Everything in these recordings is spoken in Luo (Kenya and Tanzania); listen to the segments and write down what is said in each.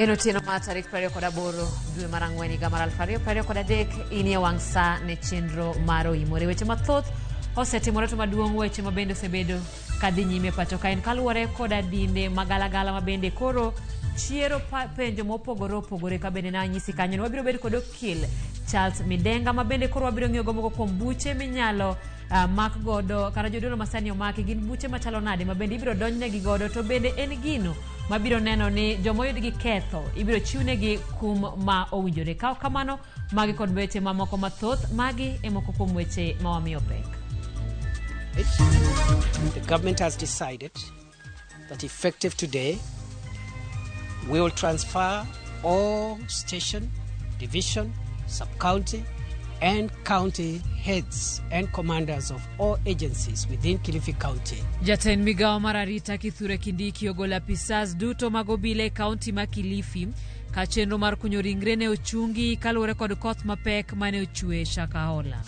En otieno mar tarik 28 dwe mar ang'wen higa mar 2023 inie wang' sa ne chenro mar Oimore. Weche mathoth osetimore to maduong' weche ma bende osebedo kadhi nyime pacho ka en kaluwore koda dinde magalagala ma bende koro chiero penjo mopogore opogore ka bende nanyisi kanyo ni wabiro bedo kod okil Charles Midenga ma bende koro wabiro ng'iyo go moko kuom buche minyalo mak godo kata jodolo masani omaki gin buche machalo nade ma bende ibiro donjnegi godo to bende en gino mabiro neno ni joma oyud gi ketho ibiro chiwnegi kum ma owinjore. Ka ok kamano, magi kod weche mamoko mathoth, magi e moko kuom weche ma wamiyo pek. The government has decided that effective today, we will transfer all station, division, sub-county, and county heads and commanders of all agencies within Kilifi County. Jatend migawo mar arita Kithure Kindiki ogolo apisas duto mag obila e kaunti ma Kilifi ka chenro mar kunyo ringre ne ochungi kaluwore kod koth mapek mane ochwe Shakahola.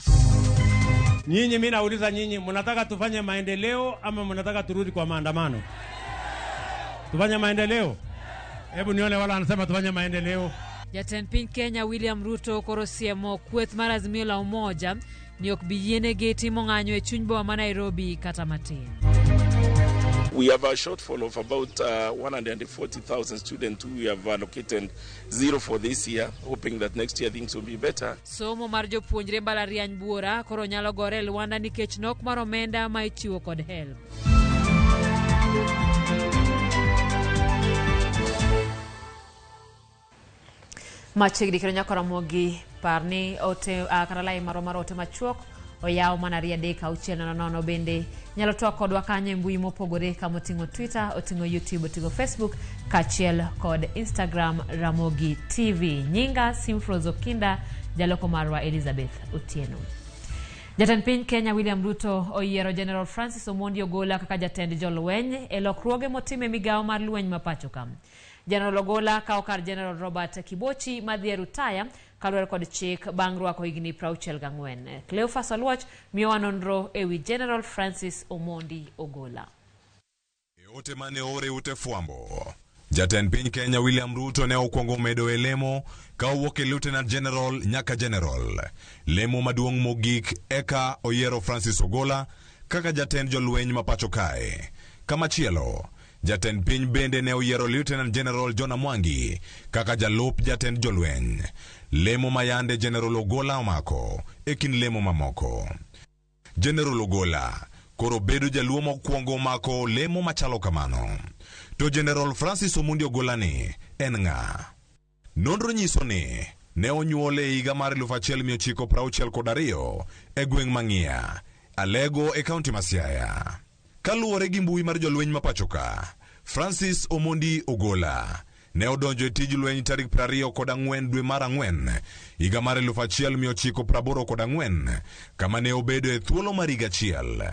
Nyinyi, mimi nauliza nyinyi, mnataka tufanye maendeleo ama mnataka turudi kwa maandamano? Tufanye maendeleo? Hebu nione wala anasema tufanye maendeleo. Jatend piny Kenya William Ruto koro siemo kweth mar Azimio la Umoja ni ok bi yienegi timo ng'anyo e chuny boma ma Nairobi kata matin. We have a shortfall of about 140,000 students who we have allocated zero for this year, hoping that next year things will be better. Somo mar jopuonjre mbalariany buora koro nyalo gore e lwanda nikech nok mar omenda ma ichiwo kod HELB. Machiegni kendo nyaka Ramogi par ni ote kata lai marwa mar ote machuok oyaw mana 2 3 6 0 0 bende nyalo twak kodwa kanyo e mbui mopogore kama oting'o Twitter, oting'o YouTube, oting'o Facebook kaachiel kod Instagram Ramogi TV. Nyinga Simfros Okinda, jaloko marwa Elizabeth Otieno. Jatend piny Kenya William Ruto oyiero General Francis Omondi Ogola kaka jatend jolweny e lokruoge motime migawo mar lweny ma pacho ka. General Ogola kawo kar General Robert Kibochi madhi e rutaya kaluwore kod chik bang' rwako higni 64. Cleophas Oluoch miyowa nonro ewi General Francis Omondi Ogola. E ote mane oor e ute fwambo, jatend piny Kenya William Ruto ne okwongo medo e lemo ka owuok e Lieutenant General nyaka General. Lemo maduong' mogik eka oyiero Francis Ogola kaka jatend jolweny ma pacho kae. Kamachielo, jatend piny bende ne oyiero Lieutenant General Jonah Mwangi kaka jalup jatend jolweny. Lemo ma yande General Ogola omako e kind lemo mamoko. General Ogola koro bedo jaluo mokwongo mako lemo machalo kamano. To General Francis Omondi Ogola ni en ng'a? Nonro nyiso ni ne onyuole e higa mar 1962 e gweng' Mang'ia, Alego e kaunti ma Siaya. Kaluwore gi mbui mar jolweny ma pacho ka, Francis Omondi Ogola ne odonjo e tij lweny tarik 24 dwe mar ang'wen higa mar 1984 kama ne obedo e thuolo mar higa achiel.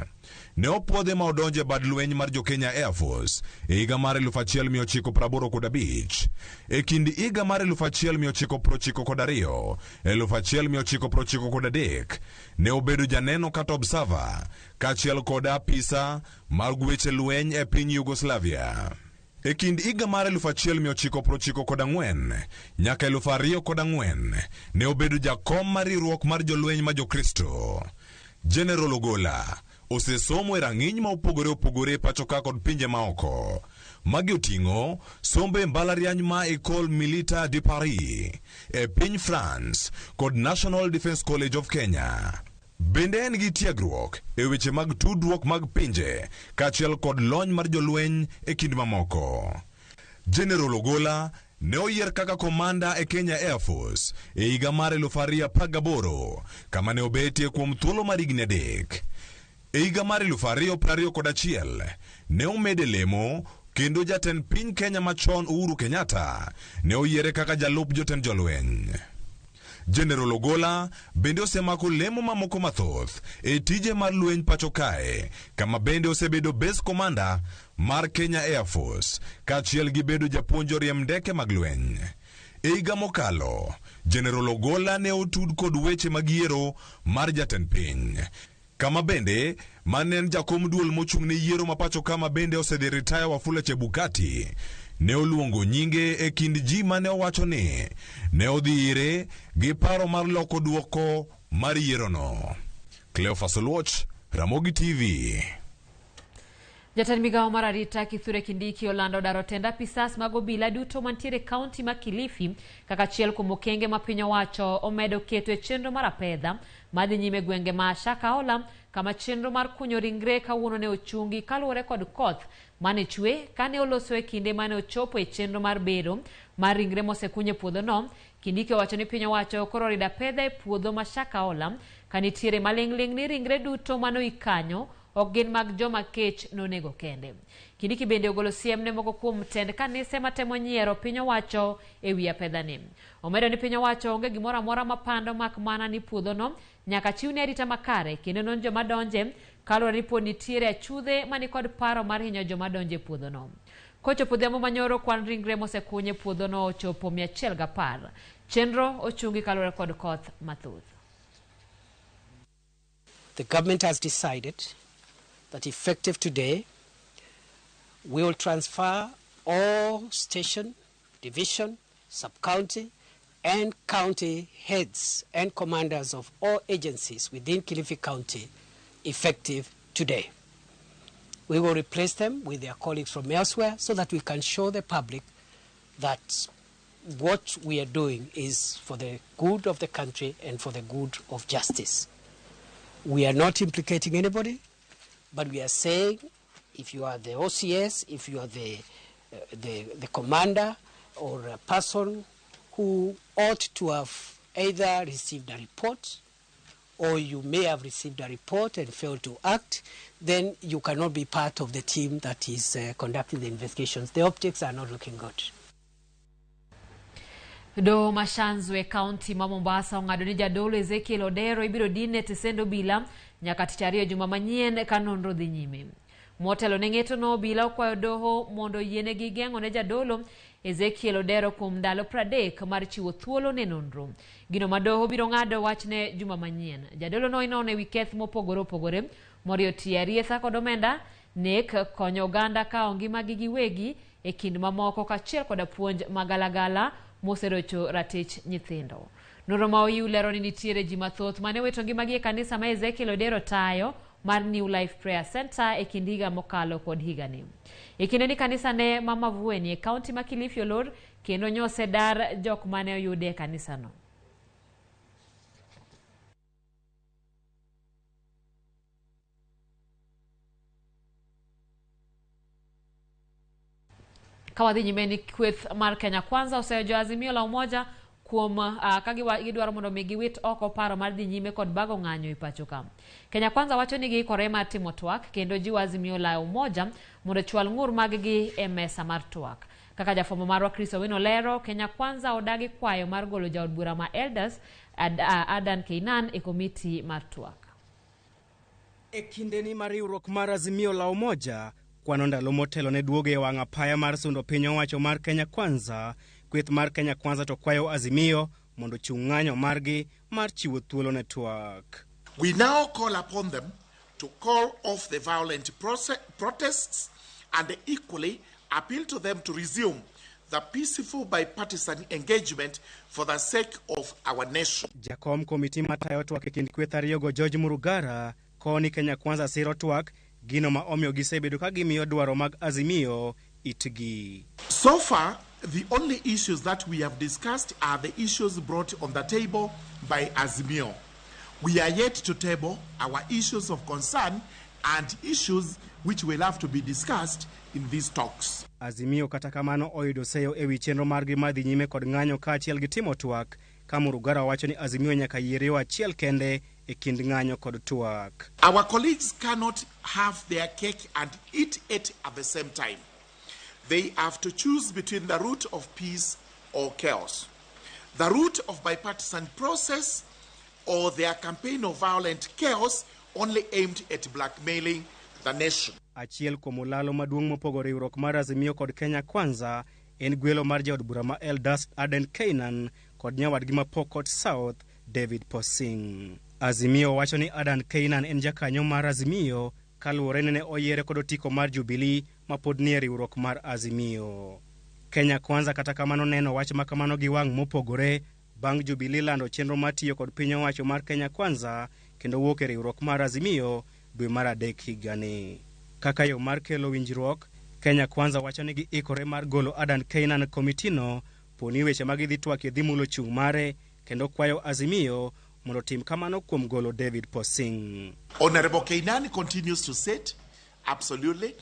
Ne opuodhe ma odonjo e bad lweny mar jo Kenya Air Force e higa mar 1985. E kind higa mar 1992 1993 ne obedo janeno kata observer kaachiel kod apisa mag weche lweny e piny Yugoslavia. E kind higa mar 1994 nyaka 2004 ne obedo jakom mar riwruok mar jolweny ma Jokristo. General Ogola osesomo e rang'iny ma opogore opogore e pacho ka kod pinje maoko. Magi oting'o sombe e mbalariany ma Ecole Militaire de Paris e piny France kod National Defence College of Kenya. Bende en gi tiegruok e weche mag tudruok mag pinje kaachiel kod lony mar jolweny e kind mamoko. General Ogola ne oyier kaka komanda e Kenya Air Force e higa mar 2018 kama ne obetie kuom thuolo mar higni 3. E higa mar 2021 ne omede lemo kendo jatend piny Kenya machon Uhuru Kenyatta ne oyiere kaka jalup jotend jolweny. General Ogola bende osemako lemo mamoko mathoth e tije mar lweny pacho kae kama bende osebedo base commander mar Kenya Air Force kaachiel gi bedo japuonj joriemb ndeke mag lweny. E higa mokalo, General Ogola ne otud kod weche mag yiero mar jatend piny. Kama bende mane en jakom duol mochung' ne yiero ma pacho ka ma bende osedhi ritaya Wafula Chebukati. ne oluongo nyinge e kind ji mane owacho ni ne odhi ire gi paro mar loko duoko mar yierono. Cleophas Oluoch, Ramogi TV. Jatend migawo mar arita Kithure Kindiki olando daro tend apisas mag obila duto mantiere e kaunti ma Kilifi kaka achiel kuom okenge ma piny owacho omedo keto e chenro mar apedha madhi nyime e gwenge ma Shakahola kama chenro mar kunyo ringre kawuono ne ochungi kaluwore kod koth mane chwe kane oloso e kinde mane ochopo e chenro mar bero mar ringre mosekuny e puodhono. Kindiki owacho ni piny owacho koro orido apedha e puodho ma Shakahola kanitiere maling'ling' ni ringre duto manoik kanyo ok gin mag joma kech nonego kende. Kindiki bende ogolo siem ne moko kuom tend kanise matemo nyiero piny owacho e wi apedhani. Omedo ni piny owacho onge gimoro amora mapando mak mana ni puodhono nyaka chiwne arita makare kendo non joma donje kaluwore ni pod nitiere achudhe manikod paro mar hinyo joma donje e puodhono. Kochopo odhiambo manyoro kwan ringre mosekuny e puodhono ochopo 110. Chenro ochungi kaluwore kod koth mathoth. The government has decided that effective today, we will transfer all station, division, sub-county, and county heads and commanders of all agencies within Kilifi County effective today. We will replace them with their colleagues from elsewhere so that we can show the public that what we are doing is for the good of the country and for the good of justice. We are not implicating anybody, but we are saying if you are the OCS, if you are the commander or a person who ought to have either received a report or you may have received a report and failed to act, then you cannot be part of the team that is conducting the investigations. The optics are not looking good. Doho ma Shanzu e kaunti ma Mombasa ong'ado ni jadolo Ezekiel Odero ibiro dine e tesend obila nyaka tich ariyo juma manyien ka nonro dhi nyime. Motelo ne ng'etono obila okwayo doho mondo oyienegi geng'o ne jadolo Ezekiel Odero kuom ndalo 30 mar chiwo thuolo ne nonro. Gino ma doho biro ng'ado wachne juma manyien. Jadolo no inono ewi keth mopogore opogore moriwo tiyo arietha kod omenda, nek, konyo oganda kawo ngimagi giwegi e kind mamoko kaachiel koda puonj magalagala moserocho ratich nyithindo. Nonro ma oyiw lero ni nitiere ji mathoth mane owito ngimagi e kanisa ma Ezekiel Odero tayo mar New Life Prayer Center e kind higa mokalo kod higani. E kinde ni kanisa ne ma Mavueni e kaunti ma Kilifi olor kendo nyose dar jok mane oyude e kanisano. Ka wadhi nyime ni kweth mar Kenya Kwanza oseyo jo Azimio la Umoja kuom ka gidwaro mondo mi giwit oko paro mar dhi nyime kod bago ng'anyo e pacho ka. Kenya Kwanza wacho ni giikore mar timo twak kendo jiwo Azimio la Umoja mondo ochwal ng'ur mag-gi e mesa mar twak. Kaka jafwambo marwa Chris Owino lero, Kenya Kwanza odagi kwayo mar golo jaod bura ma Elders Adan Keynan e komiti mar twak. E kindeni mar riwruok mar Azimio la Umoja, kwano ndalo motelo ne duogo e wang' apaya mar sundo piny owacho mar Kenya Kwanza, kweth mar Kenya Kwanza to kwayo Azimio mondo chung' ng'anyo margi mar chiwo thuolo ne twak. We now call upon them to call off the violent protests and equally appeal to them to resume the peaceful bipartisan engagement for the sake of our nation. Jakom komiti matayo twak e kind kweth ariyogo George Murugara koni Kenya Kwanza siro twak, gino ma omiyo gisebedo ka gimiyo dwaro mag Azimio itgi. So far, the only issues that we have discussed are the issues brought on the table by Azimio. We are yet to table our issues of concern and issues which will have to be discussed in these talks. Azimio kata kamano oyudo seyo ewi chenro margi mar dhi nyime kod ng'anyo kaachiel gi timo twak, ka Murugara wacho ni Azimio nyaka yier yo achiel kende e kind ng'anyo kod twak. Our colleagues cannot have their cake and eat it at the same time. They have to choose between the route of peace or chaos, the route of bipartisan process or their campaign of violent chaos only aimed at blackmailing the nation. Achiel kuom olalo maduong' mopogo riwruok mar Azimio kod Kenya Kwanza en gwelo mar jaod bura ma Eldas Aden Keynan kod nyawadgi ma Pokot South David Posing. Azimio wacho ni Adan Keynan en jakanyo mar Azimio kaluwore ni ne oyiere kod otiko mar Jubilee ma pod nie riwruok mar Azimio. Kenya Kwanza kata kamano neno wach ma kamano gi wang' mopogore bang' Jubilee lando chenro mar tiyo kod piny owacho mar Kenya Kwanza kendo wuok e riwruok mar Azimio dwe mar 3 higani. Kaka yo mar kelo winjruok, Kenya Kwanza wacho ni giikore mar golo Adan Keynan komitino poni weche ma gidhi twakie dhi mulo chung' mare kendo kwayo Azimio mondo tim kamano kuom golo David Posing. Honorable Keynan continues to sit, absolutely.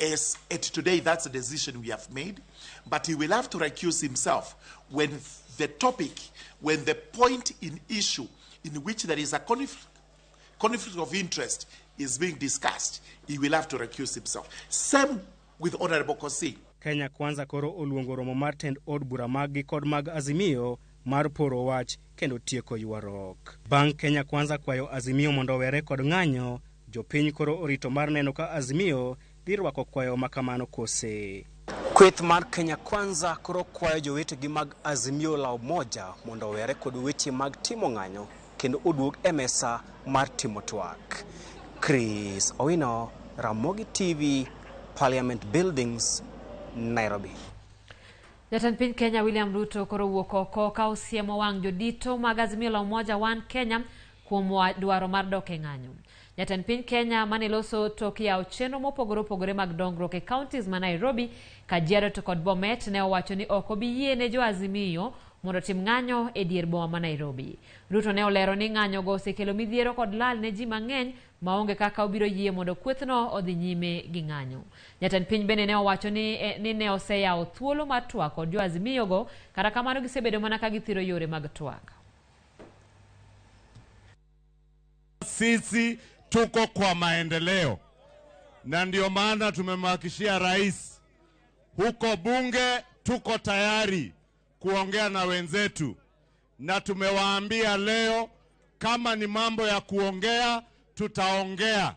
As at today, that's a decision we have made, but he will have to recuse himself when the topic, when the point in issue in which there is a conflict of interest is being discussed, he will have to recuse himself. Same with Honorable Kosing. Kenya Kwanza koro oluongo romo mar tend od bura maggi kod mag Azimio mar poro wach kendo tieko ywaruok. Bang' Kenya Kwanza kwayo Azimio mondo owere kod ng'anyo, jopiny koro orito mar neno ka Azimio dhi rwako kwayo makamano kose. Kweth mar Kenya Kwanza koro kwayo jowetegi mag Azimio la Umoja mondo owere kod weche mag timo ng'anyo kendo oduog e mesa mar timo twak. Chris Owino, Ramogi TV, Parliament Buildings, Nairobi. Jatend piny Kenya William Ruto koro wuok oko ka osiemo wang' jodito mag Azimio la Umoja One Kenya kuom dwaro mar dok e ng'anyo. Jatend piny Kenya mane loso tok yawo chenro mopogore opogore mag dongruok e counties ma Nairobi, Kajiado to kod Bomet ne owacho ni ok obi yie ne jo Azimio mondo otim ng'anyo e dier boma ma Nairobi. Ruto ne olero ni ng'anyogo osekelo midhiero kod lal ne ji mang'eny maonge kaka obiro yie mondo kwethno odhi nyime gi ng'anyo. Jatend piny bende ne owacho ni ne oseyawo thuolo mar twak kod jo Azimio go, kata kamano gisebedo mana ka githiro yore mag twak. Sisi tuko kwa maendeleo na ndio maana tumemhakikishia rais huko bunge tuko tayari kuongea na wenzetu, na tumewaambia leo kama ni mambo ya kuongea tutaongea,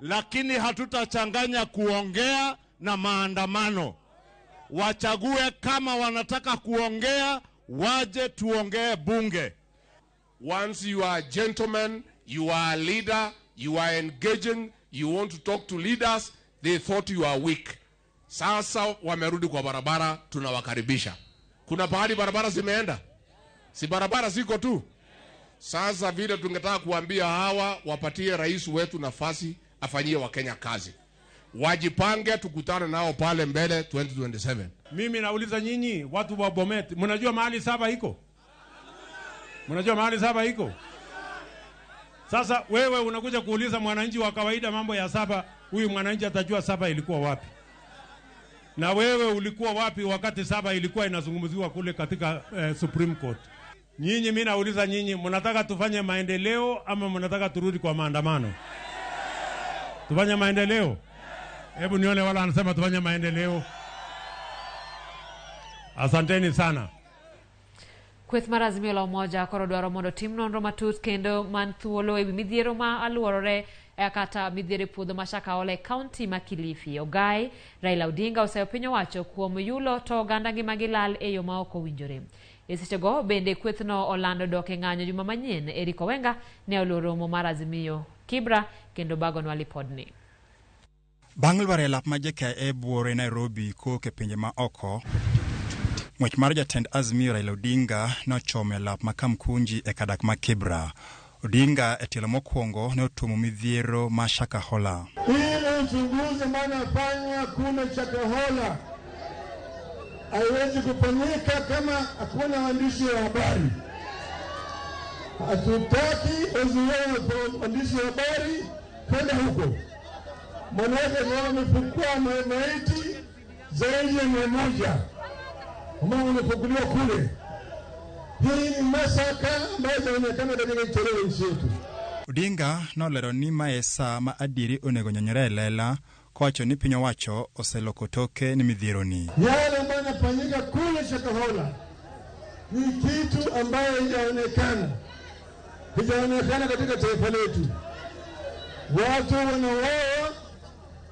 lakini hatutachanganya kuongea na maandamano. Wachague kama wanataka kuongea waje tuongee bunge. Once you are a gentleman, you are a leader, you are engaging, you want to talk to leaders, they thought you are weak. Sasa wamerudi kwa barabara, tunawakaribisha. Kuna pahali barabara zimeenda? Si barabara ziko tu? Sasa vile tungetaka kuambia hawa wapatie rais wetu nafasi afanyie Wakenya kazi. Wajipange, tukutane nao pale mbele 2027. Mimi nauliza nyinyi watu wa Bomet, mnajua mahali saba iko? Mnajua mahali saba iko? Sasa wewe unakuja kuuliza mwananchi wa kawaida mambo ya saba, huyu mwananchi atajua saba ilikuwa wapi? Na wewe ulikuwa wapi wakati saba ilikuwa inazungumziwa kule katika Supreme Court? Nyinyi, mimi nauliza nyinyi, mnataka tufanye maendeleo ama mnataka turudi kwa maandamano? Tufanye maendeleo? Hebu nione wala anasema tufanye maendeleo. Asanteni sana. Kweth mar Azimio la Umoja koro dwaro mondo tim nonro matut kendo man thuolo ewi midhiero ma aluorore kata midhiero e puodho ma Shakahola e kaunti ma Kilifi. Ogai Raila Odinga oseyo piny owacho kuom yulo to oganda ngimagi lal e yo ma ok owinjore. E sechego bende kwethno olando dok e ng'anyo juma manyien. Eric Owenga ne oluoro romo mar Azimio Kibra kendo bagonwa lipodni. Bang' lwar e lap ma JKIA buore Nairobi kowuok e pinje ma oko, ng'wech mar jatend Azimio Raila Odinga nochomo e lap ma Kamkunji e kadak ma Kibra. Odinga e tielo mokwongo ne otuomo midhiero ma Shakahola. Ile uchunguzi manafanywa kule Shakahola haiwezi kufanyika kama hakuna waandishi wa habari. Hatutaki uzuie waandishi wa habari kwenda huko. Manake wamefukua maiti zaidi ya 100 ambao wamefukuliwa kule. Hii ni masaka ambayo inaonekana katika nchi yetu. Odinga nolero ni mae sa ma adieri onego nyonyore e lela, kowacho ni piny owacho oseloko toke ni midhieroni. Yale ambayo yanafanyika kule Shakahola ni kitu ambayo haijaonekana katika taifa letu. Watu wanauawa,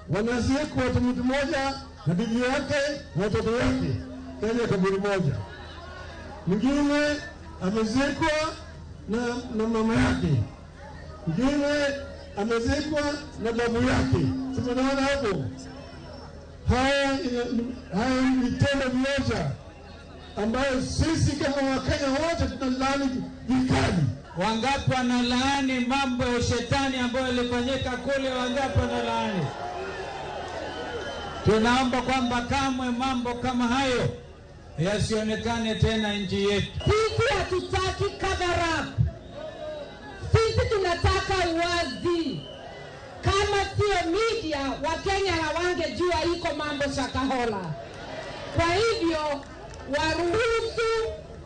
wanazikwa watu mtu mmoja na bibi yake na watoto wake ndani ya kaburi moja. Mwingine amezikwa na mama yake, mwingine amezikwa na babu yake. Tunaona hapo. Haya Haya ni vitendo vioja ambayo sisi kama Wakenya wote tunalaani vikali. Wangapi wanalaani mambo ya ushetani ambayo yalifanyika kule? Wangapi wanalaani? Tunaomba kwamba kamwe mambo kama hayo yasionekane tena nchi yetu. Sisi hatutaki cover up. Sisi tunataka uwazi. Kama sio media, Wakenya hawangejua iko mambo Shakahola. Kwa hivyo waruhusu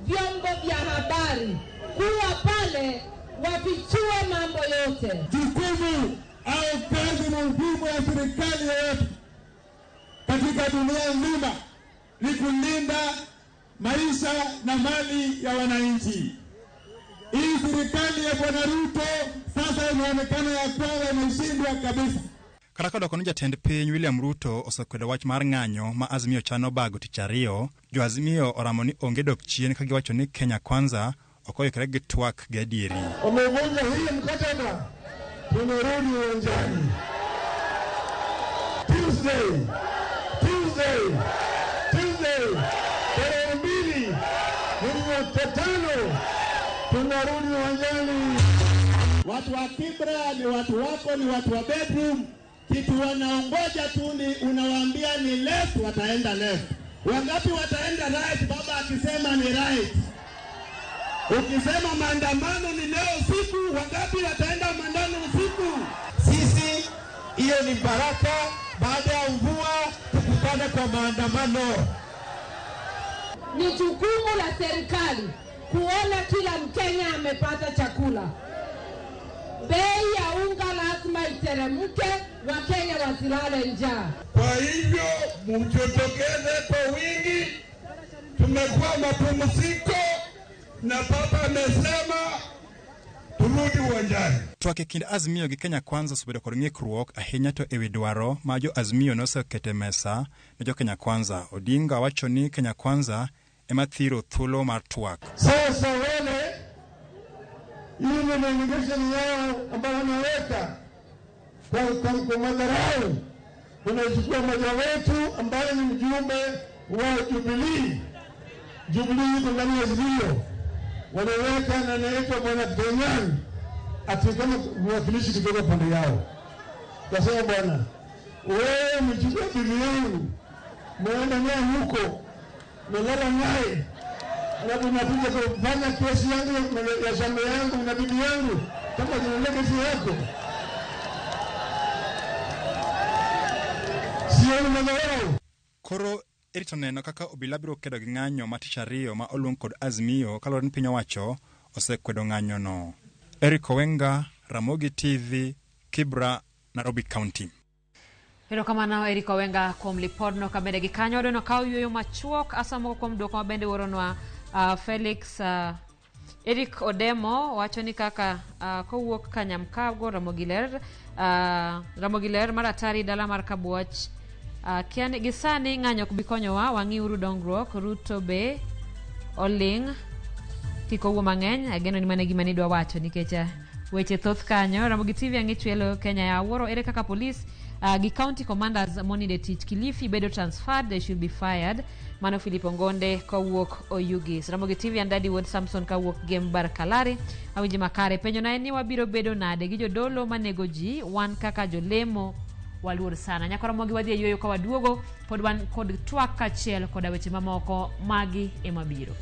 vyombo vya habari kuwa pale, wafichue mambo yote. Jukumu au kazi muhimu ya serikali yoyote katika dunia nzima ni kulinda maisha na mali ya wananchi. Hii serikali ya Bwana Ruto sasa inaonekana ya kwamba imeshindwa kabisa. Kata kodoko ni jatend piny William Ruto osekwedo wach mar ng'anyo ma Azimio chano bago tich ariyo, jo Azimio oramo ni onge dok chien ka giwacho ni Kenya Kwanza ok oikre gi twak gi adieri. Wamevunja hii mkataba, tunarudi uwanjani Tuesday, Tuesday, Tuesday, tarehe 2 mwezi wa 5 tunarudi uwanjani. Watu wa Kibra ni watu wako, ni watu wa bedroom. Kitu wanaongoja tu ni unawaambia ni left, wataenda left. Wangapi wataenda right? Baba akisema ni right. Ukisema maandamano ni leo usiku, wangapi wataenda maandamano usiku? Sisi hiyo ni baraka, baada ya mvua tukutane kwa maandamano. Ni jukumu la serikali kuona kila Mkenya amepata chakula. Bei ya unga lazima iteremke, Wakenya wasilale njaa. Kwa hivyo mjitokeze kwa wingi, tumekuwa mapumziko na baba amesema turudi uwanjani. Twak e kind Azimio gi Kenya Kwanza osebedo kod ng'ikruok ahinya to ewi dwaro ma jo Azimio nosekete mesa ne jo Kenya Kwanza. Odinga wacho ni Kenya Kwanza ema thiro thuolo mar twak. Sasa wale ile delegation yao ambayo wanaweka kwa madharau, wanachukua mmoja wetu ambaye ni mjumbe wa Jubilee. Jubilee yuko ndani ya Azimio, wanaweka na anaitwa Bwana Kenyan ati kama mwakilishi kutoka pande yao. Kasema bwana, wewe mchukue bibi yangu, muende naye huko, nalala naye, alafu nakuja kufanya kesi yangu ya shamba yangu na bibi yangu kama nilele kesi yako. Sio madharau. Koro irito neno kaka obila biro kedo gi ng'anyo ma tich ariyo ma oluong kod Azimio kaluwore ni piny owacho osekwedo ng'anyono. Eric Owenga, Ramogi TV, Kibra, Nairobi County. Erokamano Eric Owenga kuom lipodno. Kabende gi kanyo wadwaro kawo yueyo machuok asomo kuom duoko mabende uoronwa. Felix Eric Odemo wacho ni kaka kowuok Kanyamkago Ramogi Ler, Ramogi Ler mar atari dala mar Kabuoch. Kiani gi sani ng'anyo ok bi konyowa, wang'iuru dongruok. Ruto be oling' kik owuo mang'eny. Ageno ni mano e gima nidwa wacho nikech weche thoth kanyo. Ramogi TV ang'e chwelo Kenya ya awuoro ere kaka polis gi county commanders moninde tich Kilifi bedo transferred, they should be fired. Mano Philip Ongonde kowuok Oyugis. Ramogi TV and Daddy Wuod Samson kawuok Gem Bar Kalari. Awinji makare. Penjo na en ni wabiro bedo nade gi jodolo manego ji, wan kaka jolemo waluor sana. Nyako Ramogi wadhi e yueyo ka waduogo pod wan kod twak kaachiel koda weche mamoko magi ema biro.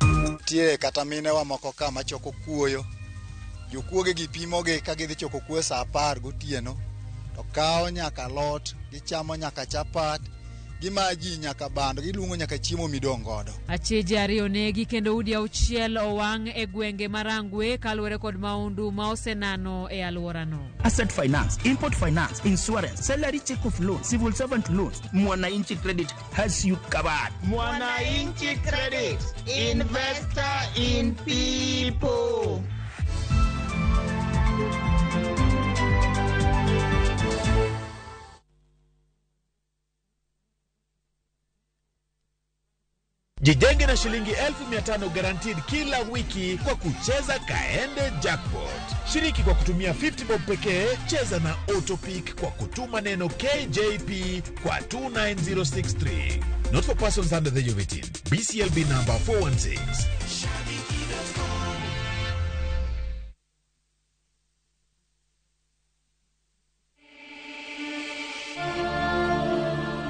Nitie kata minewa moko ka machoko kuoyo. Jokuoge gi pimogi ka gidhi choko kuoyo saa 10 gotieno, to kawo nyaka alot, gichamo nyaka chapat, gimayo ji nyaka bando, giluongo nyaka chiemo midong' godo. Acheje ariyo negi kendo udi auchiel owang' e gwenge Marangwe kaluwore kod maundu ma osenano e alworano. Asset finance, import finance, insurance, salary check off loan, civil servant loans. Mwananchi Credit has you covered. Mwananchi Credit, investor in people. Jijenge na shilingi 500,000 guaranteed kila wiki kwa kucheza Kaende Jackpot. Shiriki kwa kutumia 50 bob pekee. Cheza na Autopick kwa kutuma neno KJP kwa 29063. Not for persons under the age of 18. BCLB number 416.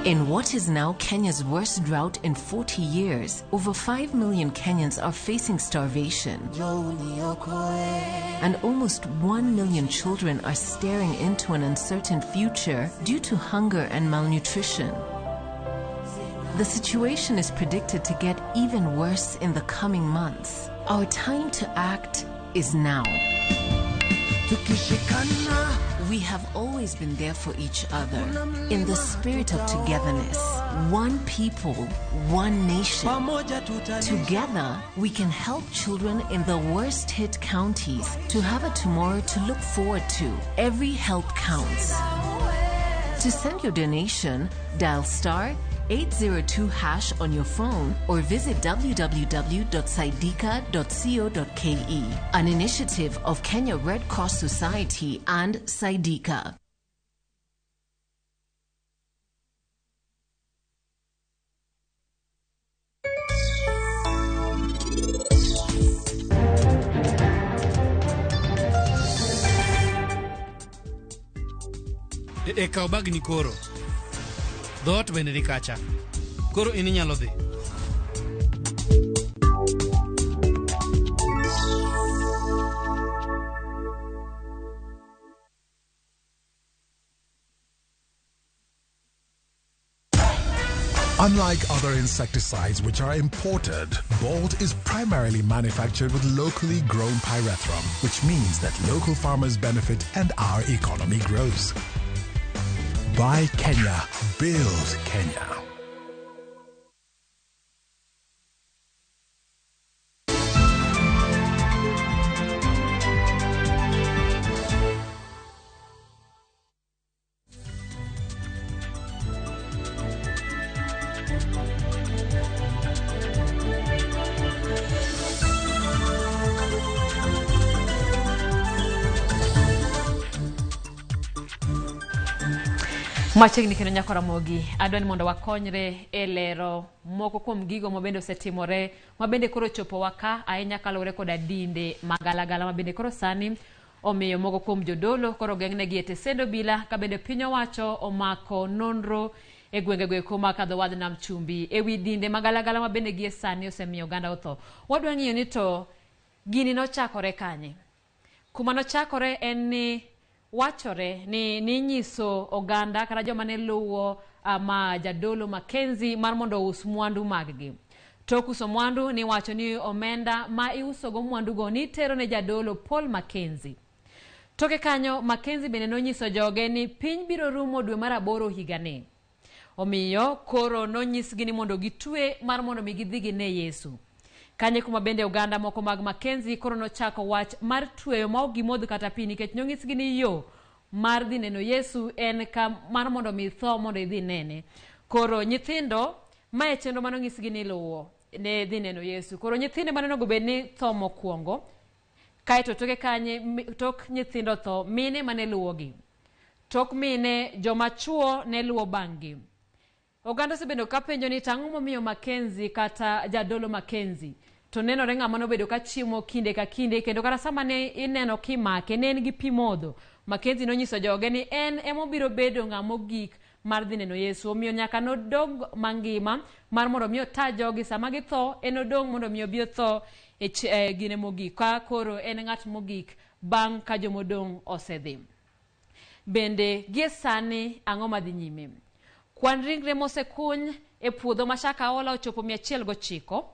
In what is now Kenya's worst drought in 40 years, over 5 million Kenyans are facing starvation. And almost 1 million children are staring into an uncertain future due to hunger and malnutrition. The situation is predicted to get even worse in the coming months. Our time to act is now. We have always been there for each other. In the spirit of togetherness, one people, one nation. Together, we can help children in the worst hit counties to have a tomorrow to look forward to. Every help counts. To send your donation, dial star 802 hash on your phone or visit www.saidika.co.ke. An initiative of Kenya Red Cross Society and Saidika. E kaw bagni koro. Dhoot bende ni kacha. Koro in inyalo dhi. Unlike other insecticides which are imported, Bolt is primarily manufactured with locally grown pyrethrum, which means that local farmers benefit and our economy grows. Buy Kenya, build Kenya. Machiegni kendo nyako Ramogi, adwa ni mondo wakonyre e lero moko kuom gigo mabende osetimore mabende koro chopowa ka ahinya kaluwore koda dinde magalagala mabende koro sani omiyo moko kuom jodolo koro geng'negi e tesend obila ka bende piny owacho omako nonro e gwenge goeko ma kadho wadh nam chumbi ewi dinde magalagala mabende gie sani osemiyo oganda otho. Wadwa ng'iyo ni to gini nochakore kanye? Kuma nochakore en ni wachore ni ninyiso oganda kata joma ne luwo ma jadolo Mackenzie mar mondo ous mwandu maggi. Tok uso mwandu ni wacho ni omenda ma iusogo mwandugo ni tero ne jadolo Paul Mackenzie. Toke kanyo Mackenzie bende nonyiso joge ni piny biro rumo dwe mar 8 higani. Omiyo koro nonyisgi ni mondo gitwe mar mondo mi gidhi gine Yesu. Kanye kuma bende oganda moko mag Mackenzie koro nochako wach mar tweyo ma ok gimodh kata pi nikech nonyisgi ni yo mar dhi neno Yesu en ka mar mondo mi tho mondo idhi nene. Koro nyithindo mae chenro manonyisgi ni luwo ne dhi neno Yesu. Koro nyithindo mane onego bed ni tho mokwongo, kaeto toke kanye tok nyithindo tho mine mane luwogi. Tok mine joma chuo ne luwo bang'gi. Oganda osebedo ka penjo ni tang'o momiyo Mackenzie kata jadolo Mackenzie to nenore ng'ama nobedo ka chiemo kinde ka kinde kendo kata sama ne ineno kimake ne en gi pi modho. Mackenzie nonyiso joge ni en emobiro bedo ng'ama ogik mar dhi neno Yesu, omiyo nyaka nodong mangima mar mondo mi ota jogi sama githo en odong' mondo mi obi otho e gine mogik ka koro en ng'at mogik bang' ka jomodong' osedhi. Bende gie sani ang'o madhi nyime? Kwan ringre mosekuny e puodho ma Shakahola ochopo 109.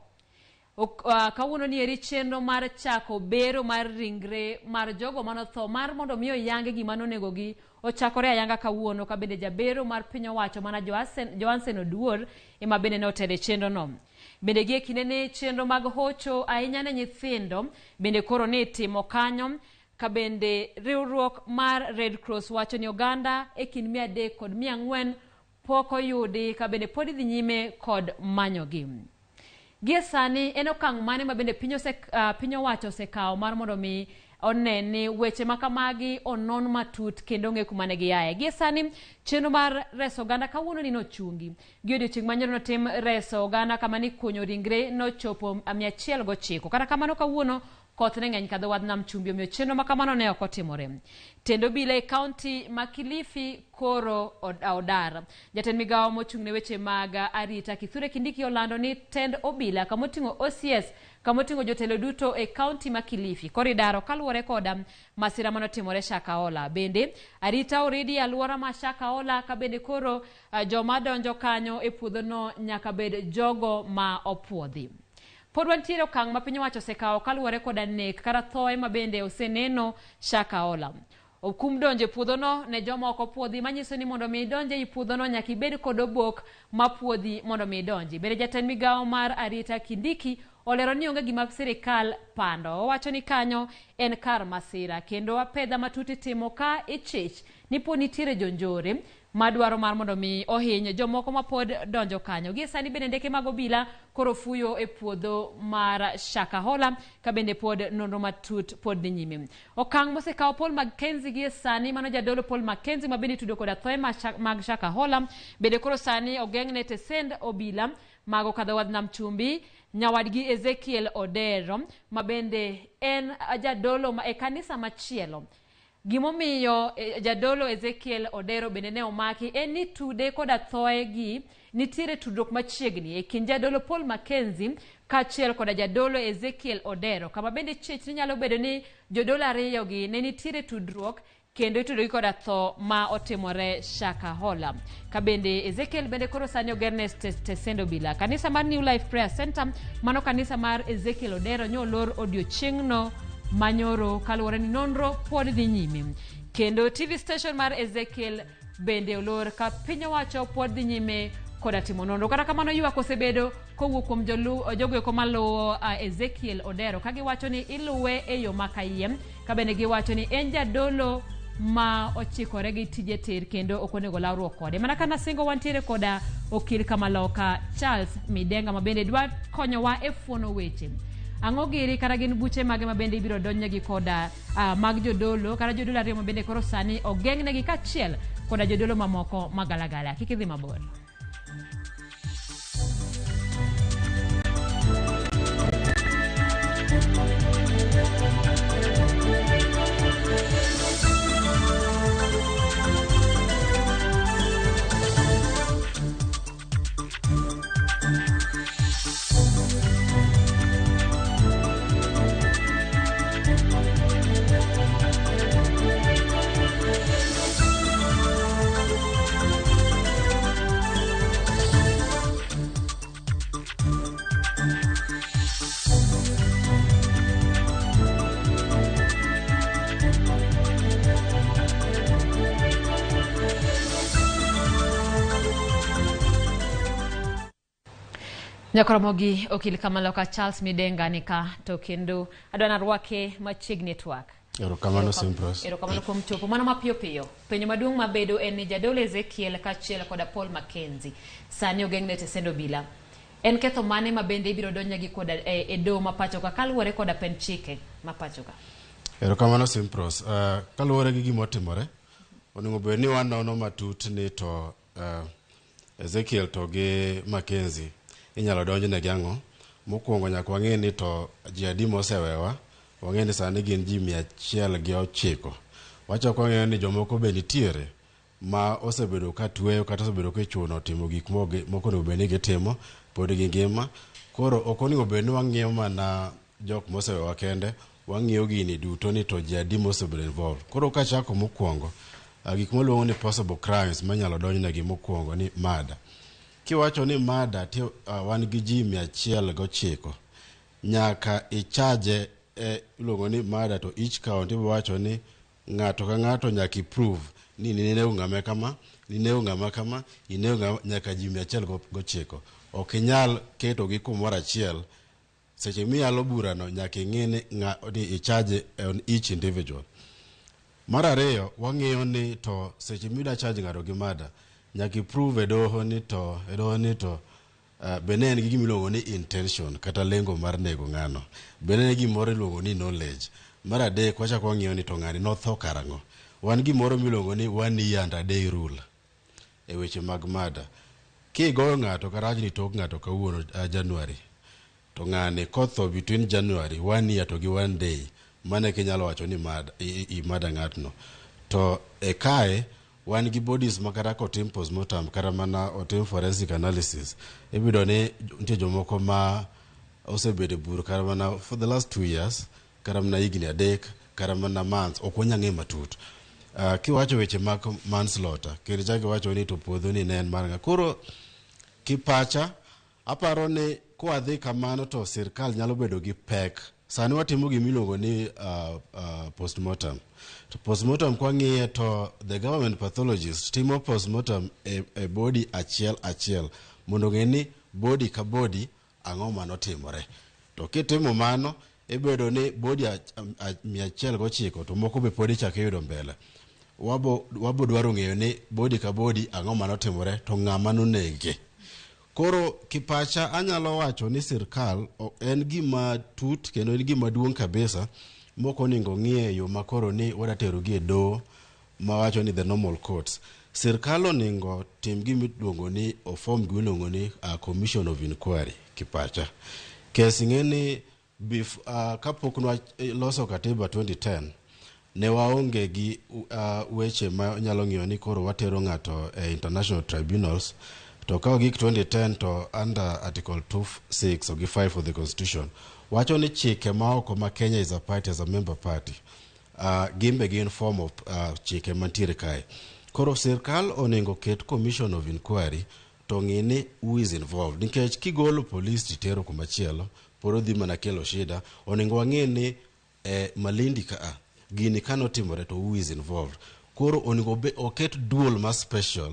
Kawuono ni eri chenro mar chako bero mar ringre mar jogo manotho mar mondo mi oyange gima nonegogi ochakore ayanga kawuono ka bende jabero mar piny owacho mana Johansen Oduor ema bende notelo e chenro no. Bende gie kinde ni chenro mag hocho ahinya ne nyithindo bende koro ni itimo kanyo ka bende riwruok mar Red Cross wacho ni oganda e kind 300 kod 400 pok oyudi ka bende pod idhi nyime kod manyogi. Gie sani en okang' mane ma bende piny ose, piny owacho osekawo mar mondo mi one ni weche ma kamagi onon matut kendo ong'e kuma ne giaye. Gie sani chenro mar reso oganda kawuono ni nochungi. Gi odiochieng' manyoro notim reso oganda kama ni kunyo ringre nochopo 109. Kata kamano kawuono koth ne ng'eny kadho wadh nam chumbi omiyo chenro ma kamano ne ok otimore. Tend obila e kaunti ma Kilifi koro odar. Jatend migawo mochung' ne weche mag arita Kithure Kindiki olando ni tend obila kamoting'o OCS kamoting'o jotelo duto e kaunti ma Kilifi koro idaro kaluwore koda masira manotimore Shakahola. Bende arita oridi e alwora ma Shakahola ka bende koro joma donjo kanyo e puodhono nyaka bed jogo ma opuodhi. Pod wantiere okang' ma piny owacho osekawo kaluwore koda nek kata thoe ma bende oseneno Shakahola. Okum donjo e puodhono ne joma ok opuodhi manyiso ni mondo mi idonj ei puodhono nyaka ibed kod obok mapuodhi mondo mi idonji. Bende jatend migawo mar arita Kindiki olero ni onge gima sirikal pando. Owacho ni kanyo en kar masira kendo apedha matut itimo ka ichich ni po nitiere jonjore madwaro mar mondo mi ohiny jomoko mapod donjo kanyo. Gie sani bende ndeke mag obila koro fuyo e puodho mar Shakahola ka bende pod nonro matut pod dhi nyime. Okang' mosekawo Paul Mackenzie gie sani, mano jadolo Paul Mackenzie ma bende itudo koda thoe mag Shakahola, bende koro sani ogeng'ne tesend obila mag okadho wadh nam chumbi nyawadgi Ezekiel Odero ma bende en jadolo e kanisa machielo. Gimomiyo jadolo Ezekiel Odero bende ne omaki en ni tude koda thoe gi nitiere tudruok machiegni e kind jadolo Paul Mackenzie kaachiel koda jadolo Ezekiel Odero, kama bende chich ni nyalo bedo ni jodolo ariyo gi ne nitiere tudruok kendo itudogi koda tho ma otimore Shakahola. Ka bende Ezekiel bende koro sani ogerne tesend obila. Kanisa mar New Life Prayer Center, mano kanisa mar Ezekiel Odero nyo olor odiochieng'no manyoro kaluwore ni nonro pod dhi nyime. Kendo TV station mar Ezekiel bende olor ka piny owacho pod dhi nyime koda timo nonro. Kata kamano ywak osebedo kowuok kuom jogo eko maluwo Ezekiel Odero ka giwacho ni iluwe e yo ma kayiem, ka bende giwacho ni en jadolo ma ochikore gi tije tir kendo ok onego lawruok kode. Mana ka nasingo wantiere koda okil kamaloka Charles Midenga ma bende dwa konyowa e fuono weche. Ang'o giri kata gin buche mage ma bende ibiro donjnegi koda mag jodolo kata jodolo ariyo ma bende koro sani ogeng'negi kaachiel koda jodolo mamoko magalagala. Kik idhi mabor. Nyakoromogi okil kamaloka Charles Midenga nika to kendo adwa narwake machiegni e twak. Erokamano Simpros. Erokamano kuom chopo mano mapiyo piyo. Penjo maduong' mabedo en ni jadolo Ezekiel kaachiel koda Paul Mackenzie sani ogeng'ne tesend obila. En ketho mane ma bende ibiro donjnegi koda e doho ma pacho ka kaluwore koda pend chike ma pacho ka? Erokamano Simpros. Kaluwore gi gima otimore, onego bed ni wanono matut ni to Ezekiel to gi Mackenzie inyalo donjnegi ang'o? Mokwongo nyaka wang'e ni to ji adi mosewewa, wang'e ni sani gin ji 109. Wachako wang'eyo ni jomoko be nitiere ma osebedo ka tweyo kata osebedo ka ichuno timo gik mok onego bed ni gitimo, pod gingima. Koro ok onego bed ni wang'iyo mana jok mosewewa kende, wang'iyo gini duto ni to ji adi mosebedo involved. Koro kachako mokwongo, gik mwaluongo ni possible crimes manyalo donjnegi mokwongo ni murder. Kiwacho ni murder ti wan gi ji 109 nyaka ichaje iluongo ni murder to each count iwacho ni ng'ato ka ng'ato nyaka i-prove ni ninego ng'ama kama, ninego ng'ama kama, inego ng'ama, nyaka ji 109. Ok inyal ketogi kumoro achiel. Seche miyalo burano nyaka ing'i ni ni i-charge on each individual. Mar ariyo, wang'iyo ni to seche mida charge ng'ato gi murder, nyaka i-prove e doho ni to Be ne en gi gima iluongo ni intention kata lengo mar nego ng'ano. Be ne en gi gimoro iluongo ni knowledge. Mar adek wachako wang'iyo ni to ng'ani notho karang'o. Wan gimoro miluongo ni one year and a day rule e weche mag murder. Kigoyo ng'ato kata awach ni tok ng'ato kawuono January to ng'ani kotho between January one year to gi one day mano eka inyalo wacho ni i murder ng'atno. To e kae wan gi bodies ma kata kotim postmortem kata mana otim forensic analysis ibiyudo ni nitie jomoko ma osebedo e bur kata mana for the last 2 years, kata mana higni 3, kata mana months, ok wanyal ng'eyo matut. Kiwacho weche mag manslaughter kendo ichako iwacho ni to puodho ni ne en mar ng'a. Koro kipacha aparo ni kwadhi kamano to sirkal nyalo bedo gi pek. Sani watimo gima iluongo ni postmortem. To postmortem kwang'iye to the government pathologist timo postmortem e body achiel achiel mondo ong'e ni body ka body ang'o manotimore. To kitimo mano ibedo ni body 109 to moko be pod ichako iyudo mbele. Wabo dwaro ng'eyo ni body ka body ang'o manotimore to ng'ama nonege. Koro kipacha anyalo wacho ni sirkal en gima tut kendo en gima duong' kabisa mok onego ng'iye e yo makoro ni wadwa terogi e doho mawacho ni the normal courts. Sirkal onego tim gima iluongo ni oform gima iluongo ni commission of inquiry kipacha. Kes ing'e ni kapok nwa loso katiba 2010 ne waonge gi weche ma nyalo ng'iyo ni koro watero ng'ato e international tribunals. To ka ogik 2010 to under article 26 gi 5 of the constitution wacho ni chike maoko ma Kenya is a party as a member party, gimbe gin form of chike mantiere kae. Koro sirkal onego ket commission of inquiry to ng'i ni who is involved, nikech kigolo police titero kumachielo pod odhi mana kelo shida. Onego wang'e ni Malindi kaa gini kanotimore to who is involved. Koro onego oket duol ma special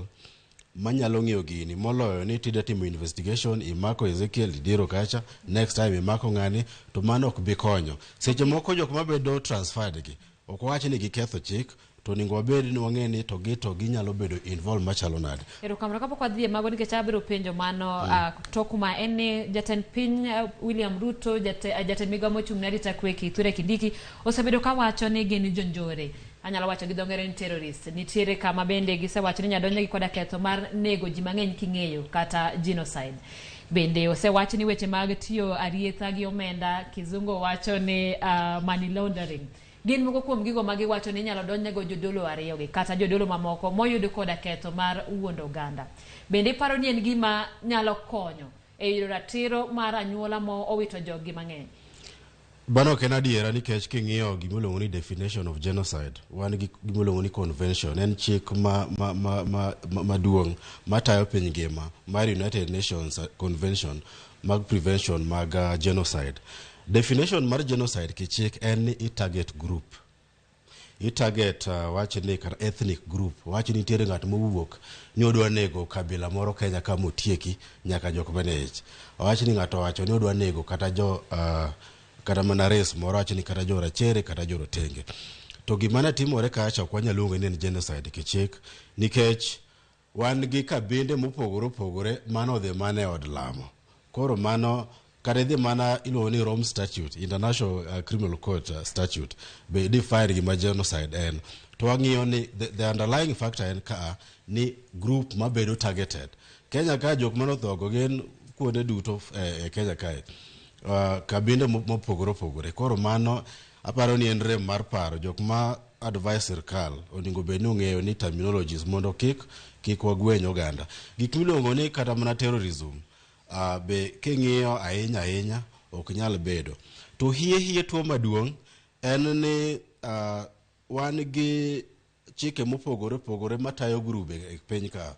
manyalo ng'iyo gini moloyo ni tida timo investigation imako Ezekiel idiro kacha, next time imako ng'ani, to mano ok bi konyo. Seche moko jok mabedo transferred gi ok wawach ni giketho chik, to onego wabed ni wang'e ni to gi to ginyalo bedo involved machalo nade. Erokamano. Kapok wadhi e mago, nikech abiro penjo mano, tok ma en ni jatend piny William Ruto, jatend migao mochung' ne arita kwe Kithure Kindiki osebedo kawacho ni gin jonjore, anyalo wacho gi dho ngere ni terrorist. Nitiere kama bende gisewacho ni nyadonjogi koda ketho mar nego ji mang'eny king'eyo kata genocide. Bende osewach ni weche mag tiyo arietha gi omenda, kizungu wacho ni money laundering, gin moko kuom gigo ma giwacho ni inyalo donjnego jodolo ariyogi kata jodolo mamoko moyud koda ketho mar wuondo oganda. Bende iparo ni en gima nyalo konyo e yudo ratiro mar anyuola mo owito joggi mang'eny? Mano ok en adiera, nikech king'iyo gimiluongo ni definition of genocide, wan gi gimiluongo ni convention, en chik ma maduong' matayo piny ngima mar United Nations Convention mag prevention mag genocide. Definition mar genocide kichik en ni i target group, i target wach ni kata ethnic group, wach ni nitiere ng'at mowuok ni odwa nego kabila moro Kenya ka motieki nyaka jok mane ich. Wach ni ng'ato owacho ni odwa nego kata jo kata mana race moro, wach ni kata jo rachere kata jo rotenge. To gima ne timore kacha ok wanyal luongo ni en genocide kichik, nikech wan gi kabinde mopogore opogore manodhi mana e od lamo. Koro mano kata idhi mana iluongo ni Rome Statute, International Criminal Court Statute be define gima genocide en. To wang'iyo ni the underlying factor en kaa ni group mabedo targeted. Kenya ka jok manothogo gin kuonde duto e Kenya kae, kabinde mopogore opogore. Koro mano aparo ni en rem mar paro jok ma advice. Sirkal onego bed ni ong'eyo ni terminologies mondo kik wagweny oganda. Gik miluongo ni kata mana terrorism be king'iyo ahinya ahinya ok nyal bedo. To hie hie tuo maduong' en ni wan gi chike mopogore opogore matayo grube e piny ka.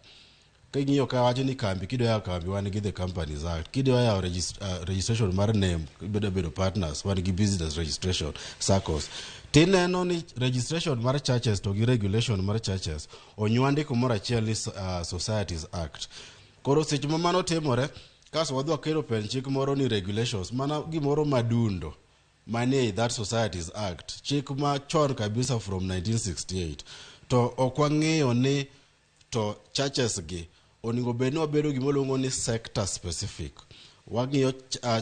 King'iyo ka wacho ni kambi, kidwa yawo kambi wan gi the Companies Act, kidwa yawo registration mar name, bedo bedo partners, wan gi business registration, SACCOs. Tineno ni registration mar churches to gi regulation mar churches onywandi kumoro achiel ni Societies Act. Koro seche ma mano timore kaso wadhi wakelo pen chik moro ni regulations mana gimoro madundo manie that Societies Act, chik ma chon kabisa from 1968, to ok wang'eyo ni to churches gi Onego bed ni wabedo gima waluongo ni sector specific. Wang'iyo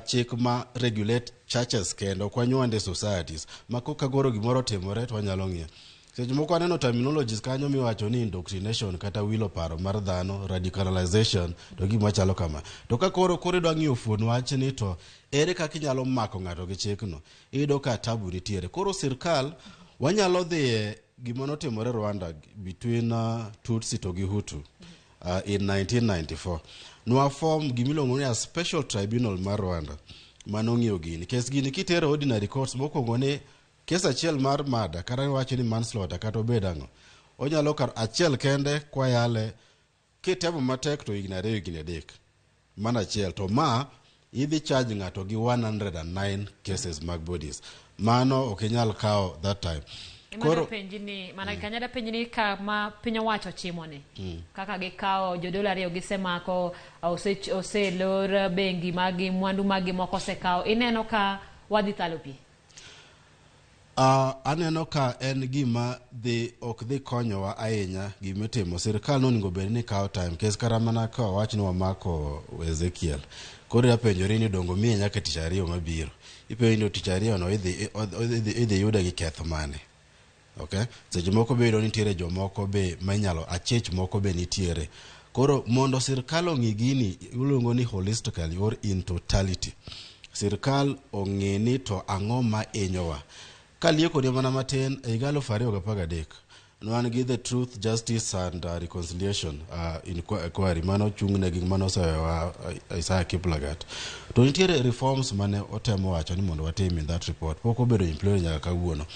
chik ma regulate churches kende, ok wanywande societies. Ma koka koro gimoro otimore to wanyalo ng'iyo. Seche moko aneno terminologies kanyo miwacho ni indoctrination kata wilo paro mar dhano, radicalization to gima chalo kama. To ka koro koro idwa ng'iyo fuon wachni to ere kaka inyalo mako ng'ato gi chikno, iyudo ka tabu nitiere. Koro sirkal wanyalo dhiye gima notimore Rwanda between Tutsi to gi Hutu in 1994. Nwa form gimiluongo ni a special tribunal mar Rwanda manong'iyo gini. Kes gini kitero ordinary courts mokwongo ni kes achiel mar murder kata iwacho ni manslaughter kata obed ang'o onyalo kar achiel kende kwayale kitemo matek to higni 2 higni 3 mana achiel to ma idhi charge ng'ato gi 109 cases mag bodies mano ok inyal kawo that time. Koro penji ni mana kanya da penji ni kama piny owacho chimo ni kaka gikawo jodolo 2 gisemako oselor bengi magi mwandu magi moko osekawo, ineno ka wadhi thalo pi? Aneno ka en gima dhi ok dhi konyowa ahinya gimitimo. Sirkal nonego bed ni kawo time kes kata mana ka wawach ni wamako Ezekiel. Koro ipenjori ni dongo miye nyaka tich ariyo mabiro. Ipenjo ni tich ariyo no idhi yude gi ketho mane. Okay? Seche moko be iyudo ni nitiere jomoko be mainyalo achich moko be nitiere. Koro mondo sirkal ong'i gini iluongo ni holistically or in totality. Sirkal ong'i ni to ang'o ma hinyowa. Kaliekoni mana matin e higa 2013 nwan gi the Truth, Justice and Reconciliation Inquiry mano chung' ne gi mano osewewa Isaiah Kiplagat. To nitiere reforms mane otemo wacho ni mondo watim in that report pok obedo implemented nyaka kawuono.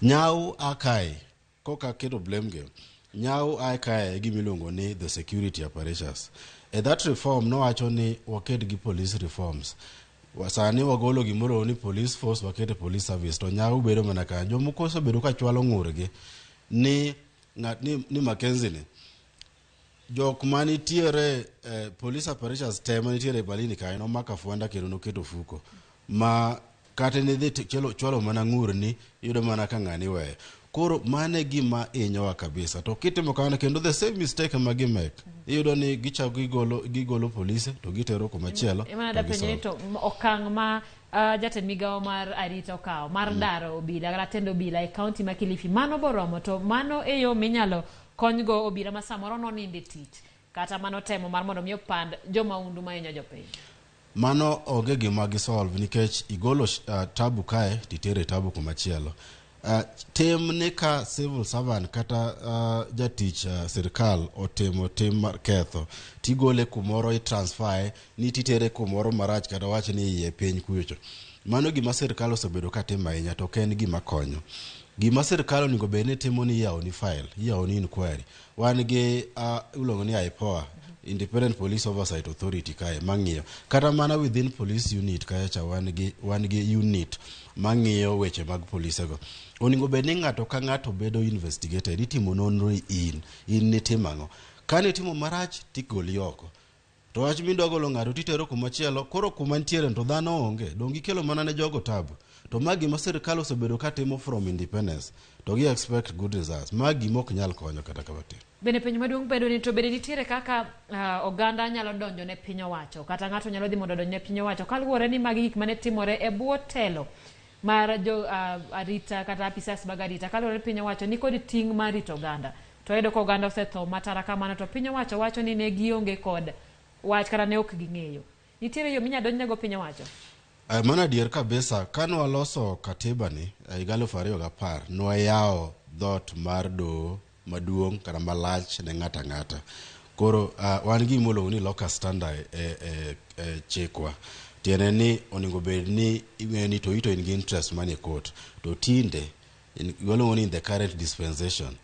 Nyau akae koka keto blame game. Nyau akae e gima iluongo ni the security apparatus. E that reform nowacho ni waket gi police reforms. Sani wagolo gimoro ni police force wakete police service to nyau bedo mana kanyo. Jomoko osebedo ka chwalo ng'urgi ni ng'at ni Mackenzie ni jok manitiere police apparatus te manitiere e Malindi kanyo nomako afwanda kendo noketo fuko ma kata nidhi chwalo mana ng'urni iyudo mana ka ng'ani weyo. Koro mano e gima hinyowa kabisa. To kitimo kamano kendo the same mistake ma gimake iyudo ni gichako gigolo polise to gitero kumachielo. Ema da penjo ni to okang' ma jatend migawo mar arita okawo mar daro obila kata tend obila e kaunti ma Kilifi mano boromo to mano e yo minyalo konygo obila ma samoro nonindo e tich kata mano temo mar mondo mi opand jomaundu mahinyo jopiny. Mano onge gima gisolve nikech igolo tabu kae titere tabu kumachielo. Tim ni ka civil servant kata jatich sirkal otimo tim mar ketho tigole kumoro itransfer ni titere kumoro marach kata wach ni iye piny kucho. Mano gima sirkal osebedo katimo ahinya to ok en gima konyo. Gima sirkal onego bed ni timo ni iyawoni file, iyawoni inquiry. Wan gi iluongo ni IPOA, Independent Police Oversight Authority kae mang'iyo. Kata mana within police unit kae cha wan gi unit mang'iyo weche mag polisego. Onego bed ni ng'ato ka ng'ato bedo investigated, itimo nonro in nitimo ang'o. Ka nitimo marach tigoli oko. To wach midwa golo ng'ato titero kumachielo, koro kuma nitiere to dhano onge, donge ikelo mana ne jogo tabu. To ma gima sirkal osebedo katimo from independence, to gi expect good results. Ma gima ok nyal konyo kata matin. Bende penjo maduong' bedo ni to bende nitiere kaka oganda nyalo donjo ne piny owacho kata ng'ato nyalo dhi mondo odonj ne piny owacho kaluwore ni magi gik mane timore e bwo telo mar jo arita kata apisas mag arita kaluwore ni piny owacho ni kod ting' mar rito oganda to wayudo ka oganda osetho matara kamano to piny owacho wacho ni ne gionge kod wach kata ne ok ging'eyo. Nitiere yo minyalo donjnego piny owacho? Mano adier kabisa. Kane waloso katiba ni e higa 2010 nwayawo dhoot mar doho maduong' kata malach ne ng'ato ang'ata. Koro wan gi gima iluongo ni locus standi e chikwa. Tiende ni onego bed ni ing'eyo ni to ito in gi interest manie court. To tinde waluongo ni in the current dispensation.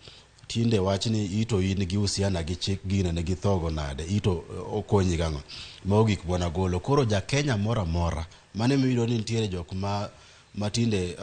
Tinde wach ni ito in gi uhusiano gi chik gino ne githogo nade, ito okonyi gang'o. Mago gik mwana golo. Koro ja Kenya moro amora mane miyudo ni nitiere jok ma matinde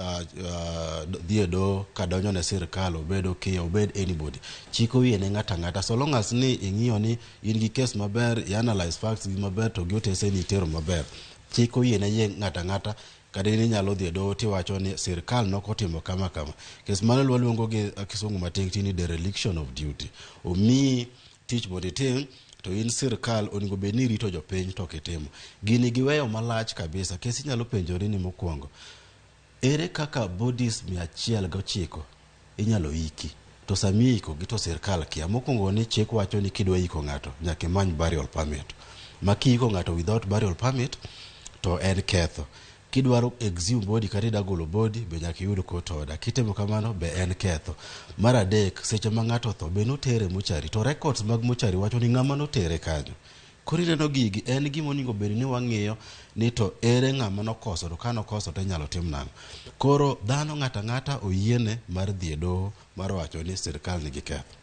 dhi e doho kadonjo ne sirkal, obed okiya, obed anybody. Chik oyie ne ng'ato ang'ata so long as ni ing'iyo ni in gi case maber, i analyze facts gi maber to gi otese ni itero maber. Chik oyie ne ng'ato ang'ata kata in inyalo dhi e doho tiwacho ni sirkal nokotimo kama kama. Kes mano waluongo gi kisungu matin ni dereliction of duty. Omiyi tich mondo itim To in sirkal onego bed ni irito jopiny to ok itimo. Gini giweyo malach kabisa. Kes inyalo penjori ni mokwongo, ere kaka bodies 109 inyalo iki to sami ikogi to sirkal kia? Mokwongo ni chik wacho ni kidwa iko ng'ato nyaka imany burial permit. Ma kiiko ng'ato without burial permit to en ketho. Kidwaro exhume body kata idwa golo body be nyaka iyud court order. Kitimo kamano be en ketho. Mar adek, seche ma ng'ato otho be notere mochari to records mag mochari wacho ni ng'ama notere kanyo. Koro ineno gigi en gima onego bed ni wang'iyo ni to ere ng'ama nokoso to ka nokoso to inyalo tim nang'o. Koro dhano ng'ato ang'ata oyiene mar dhi e doho mar wacho ni sirkal nigi ketho.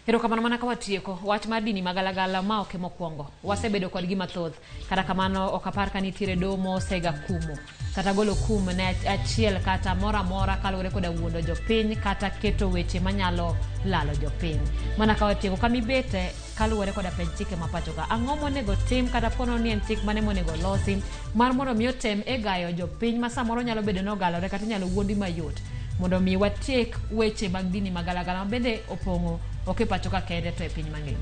Erokamano. Mana ka watieko wach mar dini magalagala ma ok emokwongo, wasebedo kodgi mathoth. Kata kamano ok apar ka nitiere doho mosega kumo kata golo kum ne achiel kata moro amora kaluwore koda wuondo jopiny kata keto weche manyalo lalo jopiny. Mana ka watieko kamibete kaluwore koda penj chike ma pacho ka, ang'o monego tim kata pono ni en chik mane monego losi mar mondo mi otem e gayo jopiny ma samoro nyalo bedo ni ogalore kata inyalo wuondi mayot mondo mi watiek weche mag dini magalagala ma bende opong'o ok e pacho ka kende to e piny mangima?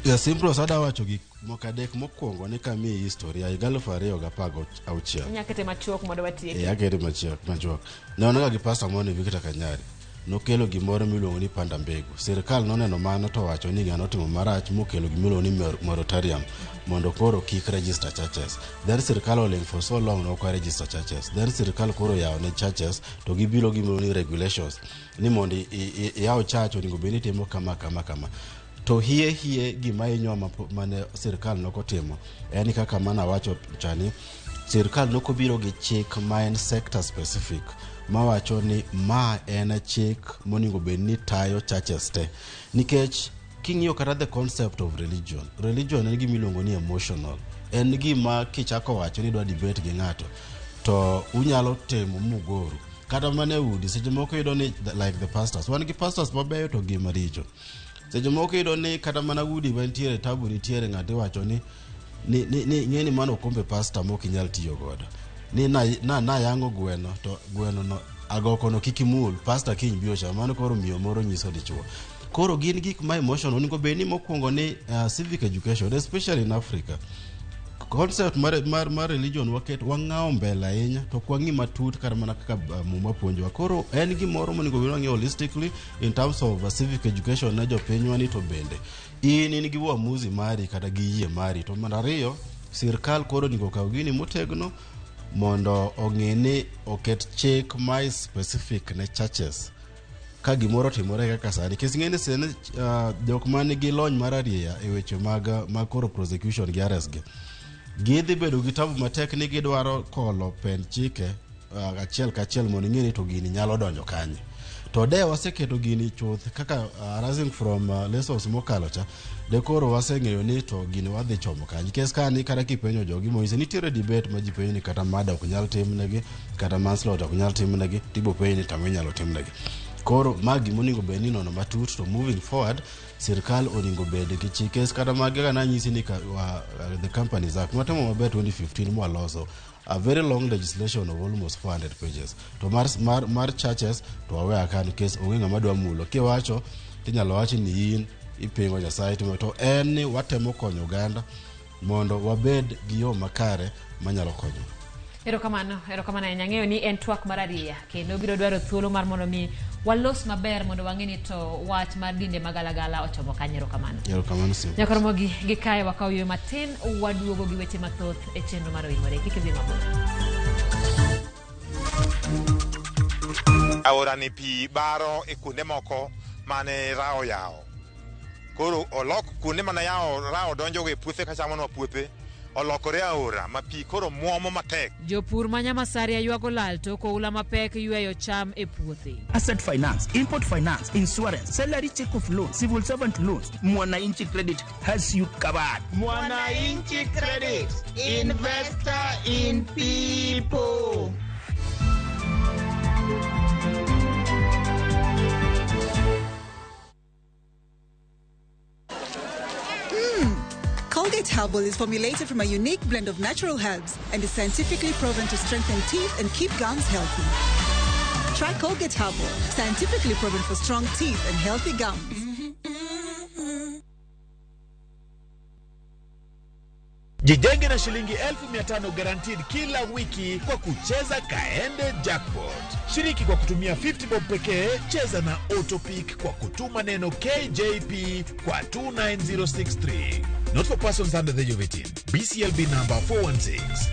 Yeah, Simple sada wacho gik moko adek. Mokwongo ni kamiyi historia higa 2016. Inya kete machuok mondo watieki. E akete machuok machuok. Ne wan gi pastor moro ni Victor Kanyari. Nokelo gimoro miluongo ni panda mbegu. Sirkal noneno mano to wacho ni ng'ano otimo marach mokelo gimiluongo ni moratorium mondo koro kik register churches. Then sirkal oling for so long nok register churches. Then sirkal koro yawo ne churches to gibiro gimiluongo ni regulations ni mondo iyaw church onego bed ni itimo kama kama kama. To hie hie gima hinyowa mane sirkal nokotimo en kaka mana wacho chani, sirkal nokobiro gi chik ma en sector specific mawacho ni ma en chik monego bed ni tayo churches te, nikech king'iyo kata the concept of religion, religion en gima iluongo ni emotional. En gima kichako wacho ni idwa debate gi ng'ato to unyalo timo mugoru kata mana e udi. Seche moko iyudo ni like the pastors, wan gi pastors mabeyo to gi maricho. Seche moko iyudo ni kata mana udi mantiere tabu nitiere, ng'ato iwacho ni ng'eni mano okombe pastor mok inyal tiyo godo ni na nayang'o gweno to gweno no agoko no kik imul, pastor kiny biro chamo mano. Koro miyo moro nyiso dichuo. Koro gin gik ma emotion. Onego bed ni mokwongo ni civic education, especially in Africa, concept mar religion waket wang'awo mbele ahinya to ok wang'i matut kata mana kaka Muma puonjowa. Koro en gimoro monego bed wang'iyo holistically in terms of civic education ne jopinywa ni to bende in gi uamuzi mari kata gi yie mari. To mar ariyo, sirkal koro onego okaw gini motegno mondo ong'e ni oket chik ma is specific ne churches ka gimoro otimore kaka sani. Nikech ing'e ni sani jok man gi lony mar arieya e weche mag koro prosecution gi arrest gi gidhi bedo gi tabu matek ni gidwaro kolo pend chike achiel kachiel mondo ing'e ni to gini nyalo donjo kanye. To de waseketo gini chuth kaka arising from lessons mokalo cha de koro waseng'eyo ni to gini wadhi chomo kanye. Nikech kani kata kipenjo jogi moise nitiere debate ma ji penjo ni kata murder ok nyal timnegi kata manslaughter ok nyal timnegi, tibo penjo ni tang'o inyalo timnegi. Koro ma gimonego bed ni nono matut. To moving forward, sirkal onego bed gi chike kata mag kaka nanyisi ni the Companies Act nwatimo maber 2015 mwaloso a very long legislation of almost 400 pages. To mar churches to waweya ka nikech onge ng'ama dwa mulo. Kiwacho tinyalo wach ni in ipingo Nyasaye timo to en ni watemo konyo oganda mondo wabed gi yo makare manyalo konyo. Erokamano, erokamano ahinya. Ang'eyo ni en twak mar ariya kendo biro dwaro thuolo mar mondo mi walos maber mondo wang'e ni to wach mar dinde magalagala ochomo kanye. Erokamano. Erokamano sim. Nyakoromogi gi kae wakawo ywe matin, waduogo gi weche mathoth e chenro mar Oimore. Kik idhi mabor. Aora ni pi baro e kuonde moko mane rao yawo. Koro olok kuonde mane yawo rao donjo e puothe kachamonwa puothe olokore aora ma pi koro muomo matek. Jopur ma Nyamasaria ywago lal tok oula mapek yweyo cham e puothe. Asset finance, import finance, insurance, salary check off loan, civil servant loans. Mwananchi Credit has you covered. Mwananchi Credit, investor in people. Colgate Herbal is formulated from a unique blend of natural herbs and is scientifically proven to strengthen teeth and keep gums healthy. Try Colgate Herbal, scientifically proven for strong teeth and healthy gums. Jijenge na shilingi 500,000 guaranteed kila wiki kwa kucheza Kaende Jackpot. Shiriki kwa kutumia 50 bob pekee, cheza na Autopick kwa kutuma neno KJP kwa 29063. Not for persons under the age of 18. BCLB number 416.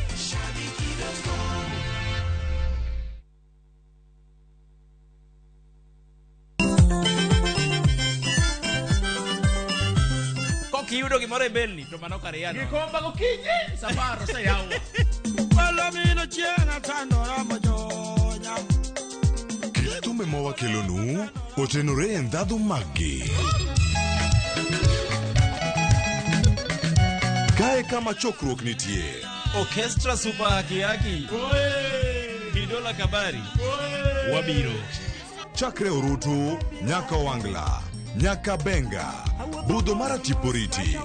Kiyudo gimoro e belni to mano kare yano. Gikomba gokinyi safar oseyawo. Palomino chieng' atandora mojonya. Kit thumbe ma wakelonu otenore e ndhadhu maggi. Kae kama chokruok nitie. Orchestra Super Haki Haki. Kidola Kabari. Wabiro. Chakre orutu nyaka Wangla, nyaka Benga, budho mar Tiporiti.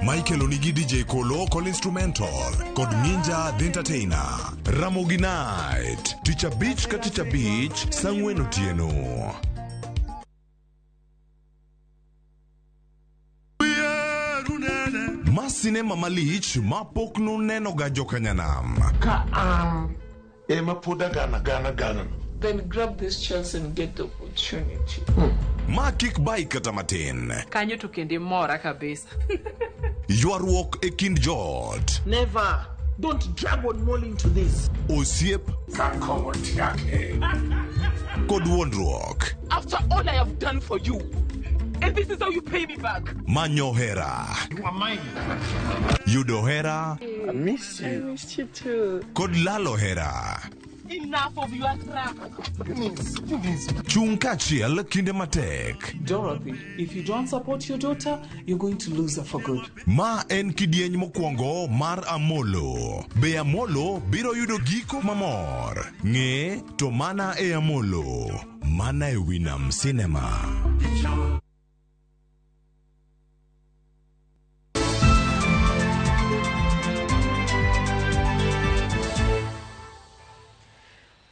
Michael onigi DJ Kolo kod instrumental kod Ninja the Entertainer. Ramogi Night, tich abich ka tich abich, saa ang'wen otieno. Ma sinema malich ma pok nuneno ga jokanyanam. Ka an ema pod agana gana gana. Then grab this chance and get the opportunity. Ma kik bai kata matin. Kanyo to kendo imora kabisa. Ywaruok e kind joot. Never. Don't drag on Molly into this. Osiep kod wuondruok. After all I have done for you, and this is how you pay me back. Manyo hera. You are mine. Yudo hera. I miss you. I miss you too. Kod lalo hera. Enough of your crap. Chung kaachiel kinde matek. Dorothy, if you don't support your daughter, you're going to lose her for good. Ma en kidieny mokwongo mar Amolo. Be Amolo biro yudo giko mamor? Ng'e to mana e Amolo. Mana e Winam Cinema.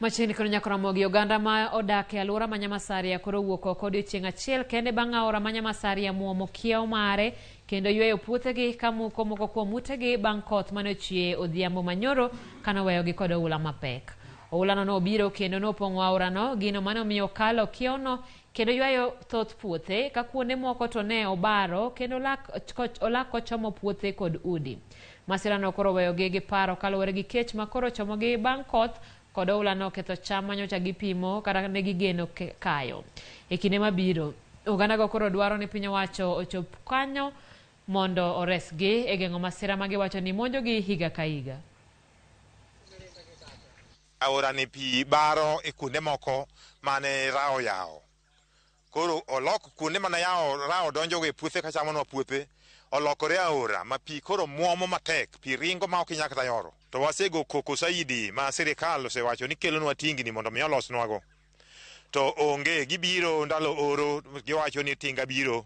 Machiegni kod Nyakoromogi, oganda ma odak e alwora ma Nyamasaria koro owuok oko odiochieng' achiel kende bang' aora ma Nyamasaria muomo kiewo mare kendo yweyo puothegi ka muko moko kuom utegi bang' koth mane ochwe odhiambo manyoro kanoweyogi kod oula mapek. Oulano nobiro kendo nopong'o aorano, gino mane omiyo okalo kiewono kendo ywayo thoth puothe ka kuonde moko to ne obaro kendo olak kochomo puothe kod udi. Masirano koro oweyogi gi paro kaluwore gi kech ma koro ochomogi bang' koth kod oula noketho cham manyocha gipimo kata ne gigeno kayo. E kinde mabiro, ogandago koro dwaro ni piny owacho ochop kanyo mondo oresgi e geng'o masira ma giwacho ni monjogi higa ka higa. Aora ni pi baro e kuonde moko mane rao yawo. Koro olok kuonde mane yawo rao donjo e puothe ka chamonwa puothe, olokore aora ma pi koro muomo matek, pi ringo ma ok inyal kata yoro. To wasego koko saidi ma sirikal osewacho ni kelonwa tingni mondo mi olosnwago. To onge, gibiro ndalo oro, giwacho ni tinga biro.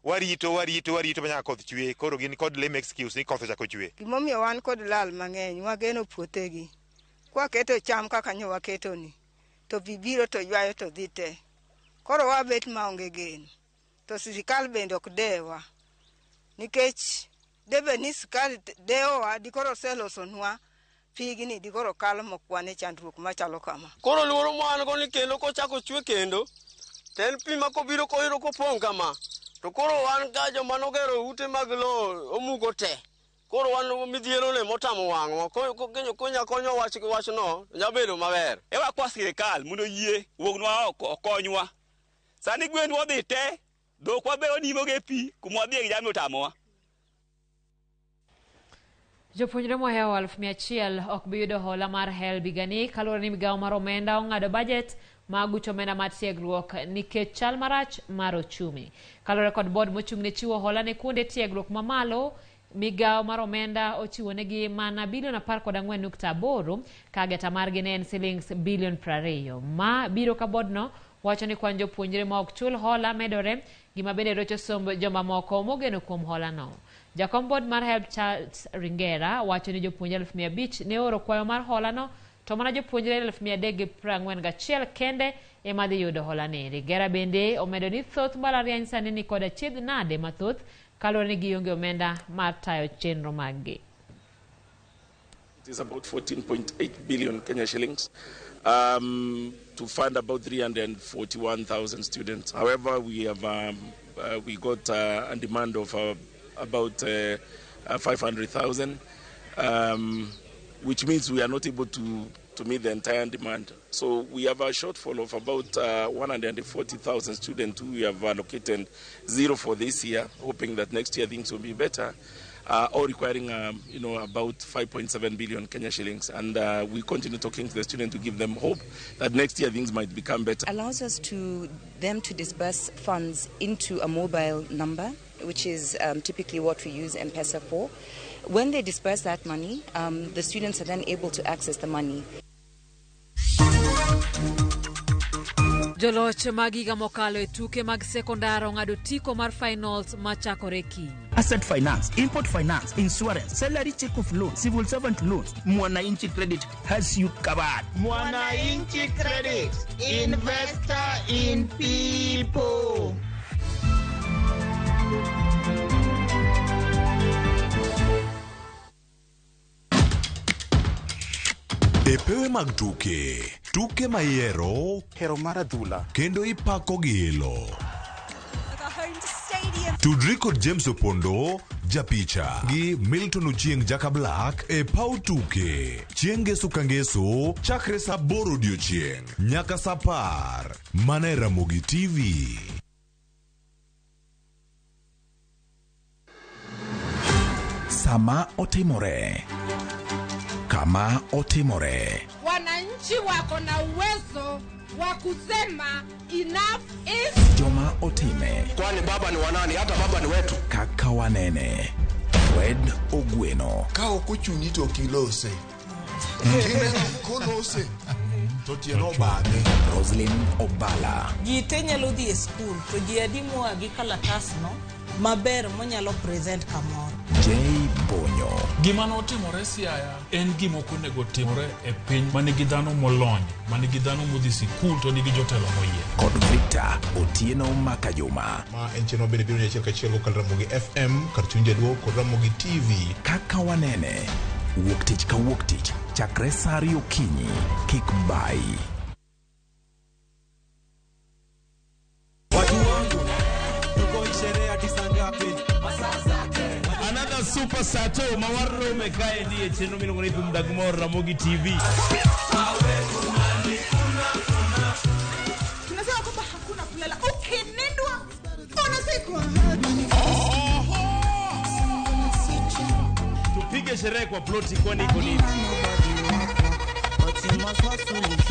Warito, warito, warito manyaka koth chwe, koro gin kod lame excuse ni koth ochako chwe. Gimomiyo wan kod lal mang'eny, wageno puothegi. Kwaketo cham kaka nyo waketo ni, to pi biro to ywayo to dhi te. Koro wabet maonge geno. To sirikal bende ok dewa. Nikech debe ni sirikal dewowa, dikoro oselosonwa pigni, dikoro kalo mok wan e chandruok machalo kama. Koro luoro ma wan go ni kendo kochako chwe kendo, to en pi ma kobiro koyudo kopong' kama, to koro wan ka joma nogero ute mag lowo omuko te. Koro wan midhiero ne motamo wang'wa, konya konyo wachno, nyalo bedo maber. Ewa kwa sirikal mondo oyie wuognwa oko okonywa. Sani gwendwa odhi te, dhokwa be onimo gi pi, kuma wadhiye gi jamni otamowa. Jopuonjre mohewo 100,000 ok bi yudo hola mar HELB higani kaluwore ni migawo mar omenda ong'ado bajet mag ucho omenda mar tiegruok nikech chal marach mar ochumi. Kaluwore kod board mochung' ne chiwo hola ne kuonde tiegruok mamalo, migawo mar omenda ochiwo negi mana bilion 14.8 ka geta margi ne en silings bilion 20. Ma biro ka boardno wacho ni kwan jopuonjre ma ok chul hola medore, gima bende rocho somb jomamoko mogeno kuom hola no. Jakom board mar HELB Charles Ringera wacho ni jopuonjre 500,000 ne oro kwayo mar hola no, to mana jopuonjre 341 kende ema dhi yudo hola ni. Ringera bende omedo ni thoth mbalariany sani ni kod achiedh nade mathoth kaluwore ni gionge omenda mar tayo chenro maggi. It is about 14.8 billion Kenya shillings to fund about 341,000 students. However, we have we got a demand of about 500,000, which means we are not able to meet the entire demand. So we have a shortfall of about 140,000 students who we have allocated zero for this year, hoping that next year things will be better, all requiring about 5.7 billion Kenya shillings. And we continue talking to the students to give them hope that next year things might become better. Allows us to them to disburse funds into a mobile number, which is typically what we use M-Pesa for. When they disburse that money, the students are then able to access the money. Joloch mag higa mokalo e tuke mag sekondar ong'ado tiko mar finals machakore kiny. Asset finance, import finance, insurance, salary check of loan, civil servant loans. Mwananchi Credit has you covered. Mwananchi Credit, investor in people. E pewe mag tuke, tuke mayiero, hero mar adhula, kendo ipako gi ilo. Tudri kod James Opondo, japicha, gi Milton Ochieng Jaka Black e paw tuke. Chieng' ngeso ka ngeso, chakre saa 8 odiochieng' nyaka saa 10. Mana e Ramogi TV. Sama otimore, kama otimore. Wananchi wako na uwezo wa kusema enough is. Joma otime. Kwani baba ni wanani? Hata baba ni wetu. Kaka wanene. Fred Ogweno. Ka ok ochuni to ok ilose. Kineno kolose to tieno bade. Roslyn Obala. Ji te nyalo dhi e skul to ji adi moa gi kalatasno maber monyalo present kamoro. J Bonyo. Gima notimore Siaya en gima ok onego timore e piny manigi dhano molony, manigi dhano modhi sikul to nigi jotelo moyier. Kod Victor Otieno Makajuma. Ma en chenro bende biro achiel kachiel kokalo Ramogi FM, kar chuny jaluo kod Ramogi TV. Kaka wanene, wuok tich ka wuok tich, chakre saa 2 okinyi, kik bai. Another super sato mawarome kae ndiye chenro miluongo ni Thum Dag Mor Ramogi TV. Tunasema kwamba hakuna kulala, ukinindwa unasikwa. Tupige sherehe kwa ploti kwani iko nini?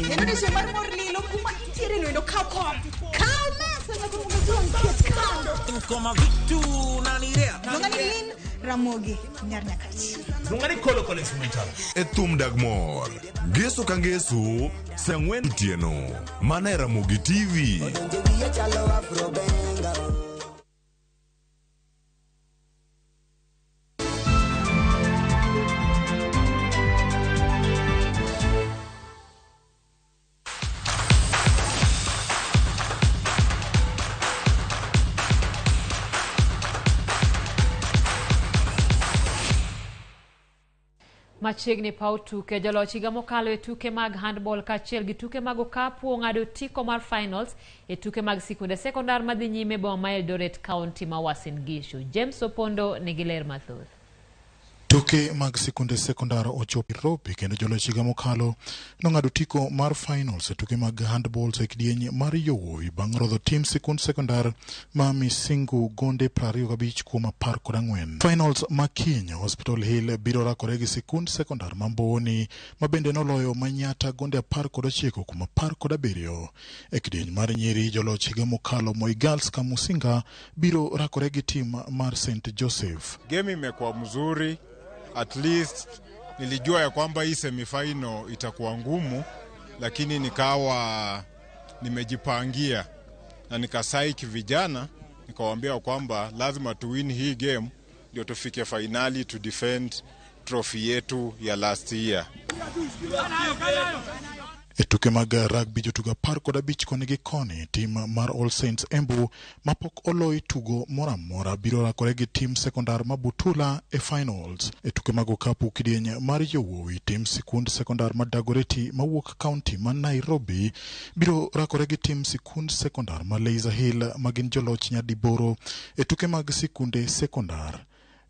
Neno mar mor lilo kuma intiere no endo kaw kom. Kaw mesa na kumugazua nkiet kando. Koma vitu nanirea. Lungani lin Ramogi nyar Nyakach. Lungani kolo kolo instrumental. E Thum Dag Mor. Ngeso ka ngeso, saa 4 otieno. Mana e Ramogi TV. Machiegni paw tuke joloch higa mokalo e tuke mag handball kaachiel gi tuke mag okapu ong'ado otiko mar finals e tuke mag sikunde sekondar madhi nyime boma ma Eldoret County ma Uasin Gishu. James Opondo nigi ler mathoth. Tuke mag sikunde sekondar ochopo Nairobi kendo joloch higa mokalo nong'ado otiko mar finals e tuke mag handball e kidieny mar yowuowi bang' rodho tim sikund sekondar ma Misingu gonde 25 kuom 14. Finals ma kiny Hospital Hill biro rakore gi sikund sekondar ma Mboni ma bende noloyo Manyatta gonde 19 kuom 17. E kidieny mar nyiri joloch higa mokalo Moi Girls Kamusinga biro rakore gi tim mar St Joseph. Game imekuwa mzuri. At least nilijua ya kwamba hii semifinal itakuwa ngumu, lakini nikawa nimejipangia na nikasaiki vijana, nikawaambia kwamba lazima tu win hii game ndio tufike finali to defend trophy yetu ya last year. E tuke mag rugby jotugo 15 koni gi koni, tim mar All Saints Embu mapok oloyi tugo moro amora biro rakore gi tim sekondar ma Butula e finals. E tuke mag okapu kidieny mar yowuowi, tim sikund sekondar ma Dagoretti mawuok kaunti ma Nairobi biro rakore gi tim sikund sekondar ma Laiser Hill ma gin joloch nyadiboro e tuke mag sikunde sekondar.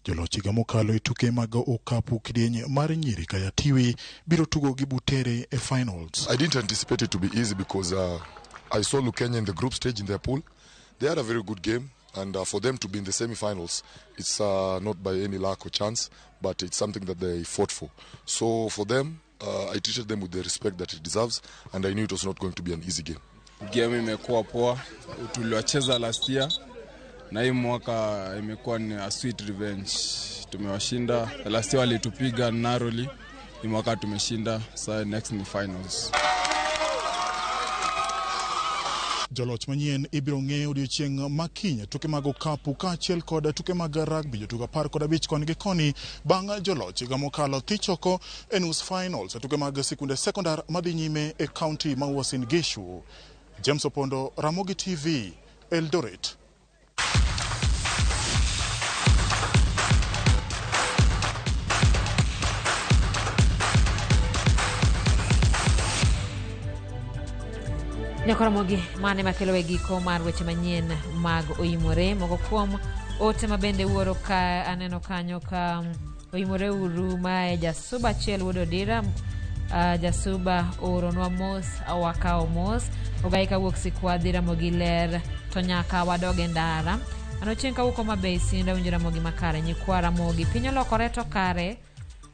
Joloch higa mokalo e tuke mag okapu kidieny mar nyiri Kayatiwi biro tugo gi Butere e finals. I didn't anticipate it to be easy because I saw Lukenya in the group stage in their pool. They had a very good game, and for them to be in the semi-finals, it's not by any luck or chance, but it's something that they fought for. So for them, I treated them with the respect that it deserves, and I knew it was not going to be an easy game. Game imekuwa poa, tuliwacheza last year na hii mwaka imekuwa ni a sweet revenge. Tumewashinda last year, walitupiga narrowly, hii mwaka tumeshinda, so next ni finals. Joloch manyien ibiro ng'e odiochieng' ma kiny e tuke mag okapu kaachiel kod tuke mag rugby jotugo 15 koni gi koni bang' joloch higa mokalo thich oko e nus finals e tuke mag sikunde sekondar madhi nyime e kaunti ma Uasin Gishu. James Opondo, Ramogi TV, Eldoret. Nyakoromogi mane makelo e giko mar weche manyien mag oimore. Moko kuom ote ma bende wuoro ka aneno kanyo ka oimore uru mae Jasuba achiel wuod Odira. Jasuba ooronwa mos, wakawo mos. Ogai kawuok Sikwadhi Ramogi ler to nyaka wadog e ndara. An ochieng' kawuok Homa Bay Sindo awinjo Ramogi makare. Nyikwa Ramogi piny olokore to kare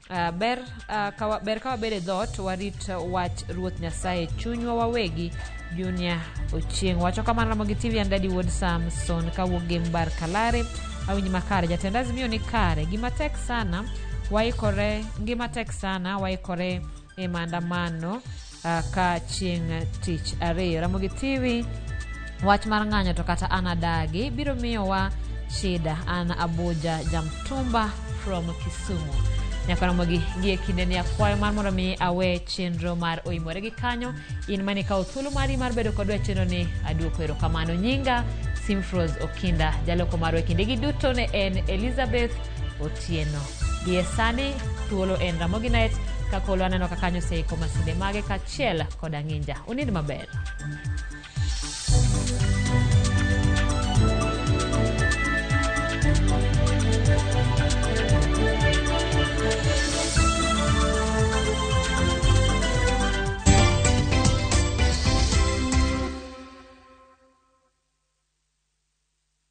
ber ka wabed e dhoot warit wach Ruoth Nyasaye chunywa wawegi. Junior Ochieng' wacho kamano. Ramogi TV an Daddy Wuod Samson kawuok Gembar Kalare awinji makare. Jatend Azimio ni kare, gima tek sana waikore, ngima tek sana waikore e maandamano ka chieng' tich ariyo. Ramogi TV wach mar ng'anyo to kata an adagi biro miyowa shida. An Abuja Jamtumba from Kisumu. Nyaka Ramogi gie kinde ni akwayo mar mondo mi awe chenro mar oimore gi kanyo. In mane kawo thuolo mari mar bedo kodwa e chenro ni aduoko erokamano. Nyinga Simfros Okinda, jaloko marwa e kindegi duto ne en Elizabeth Otieno. Gie sani thuolo en Ramogi Night kakolo aneno ka kanyo oseiko masinde mage kaachiel kod ang'inja. Unind maber.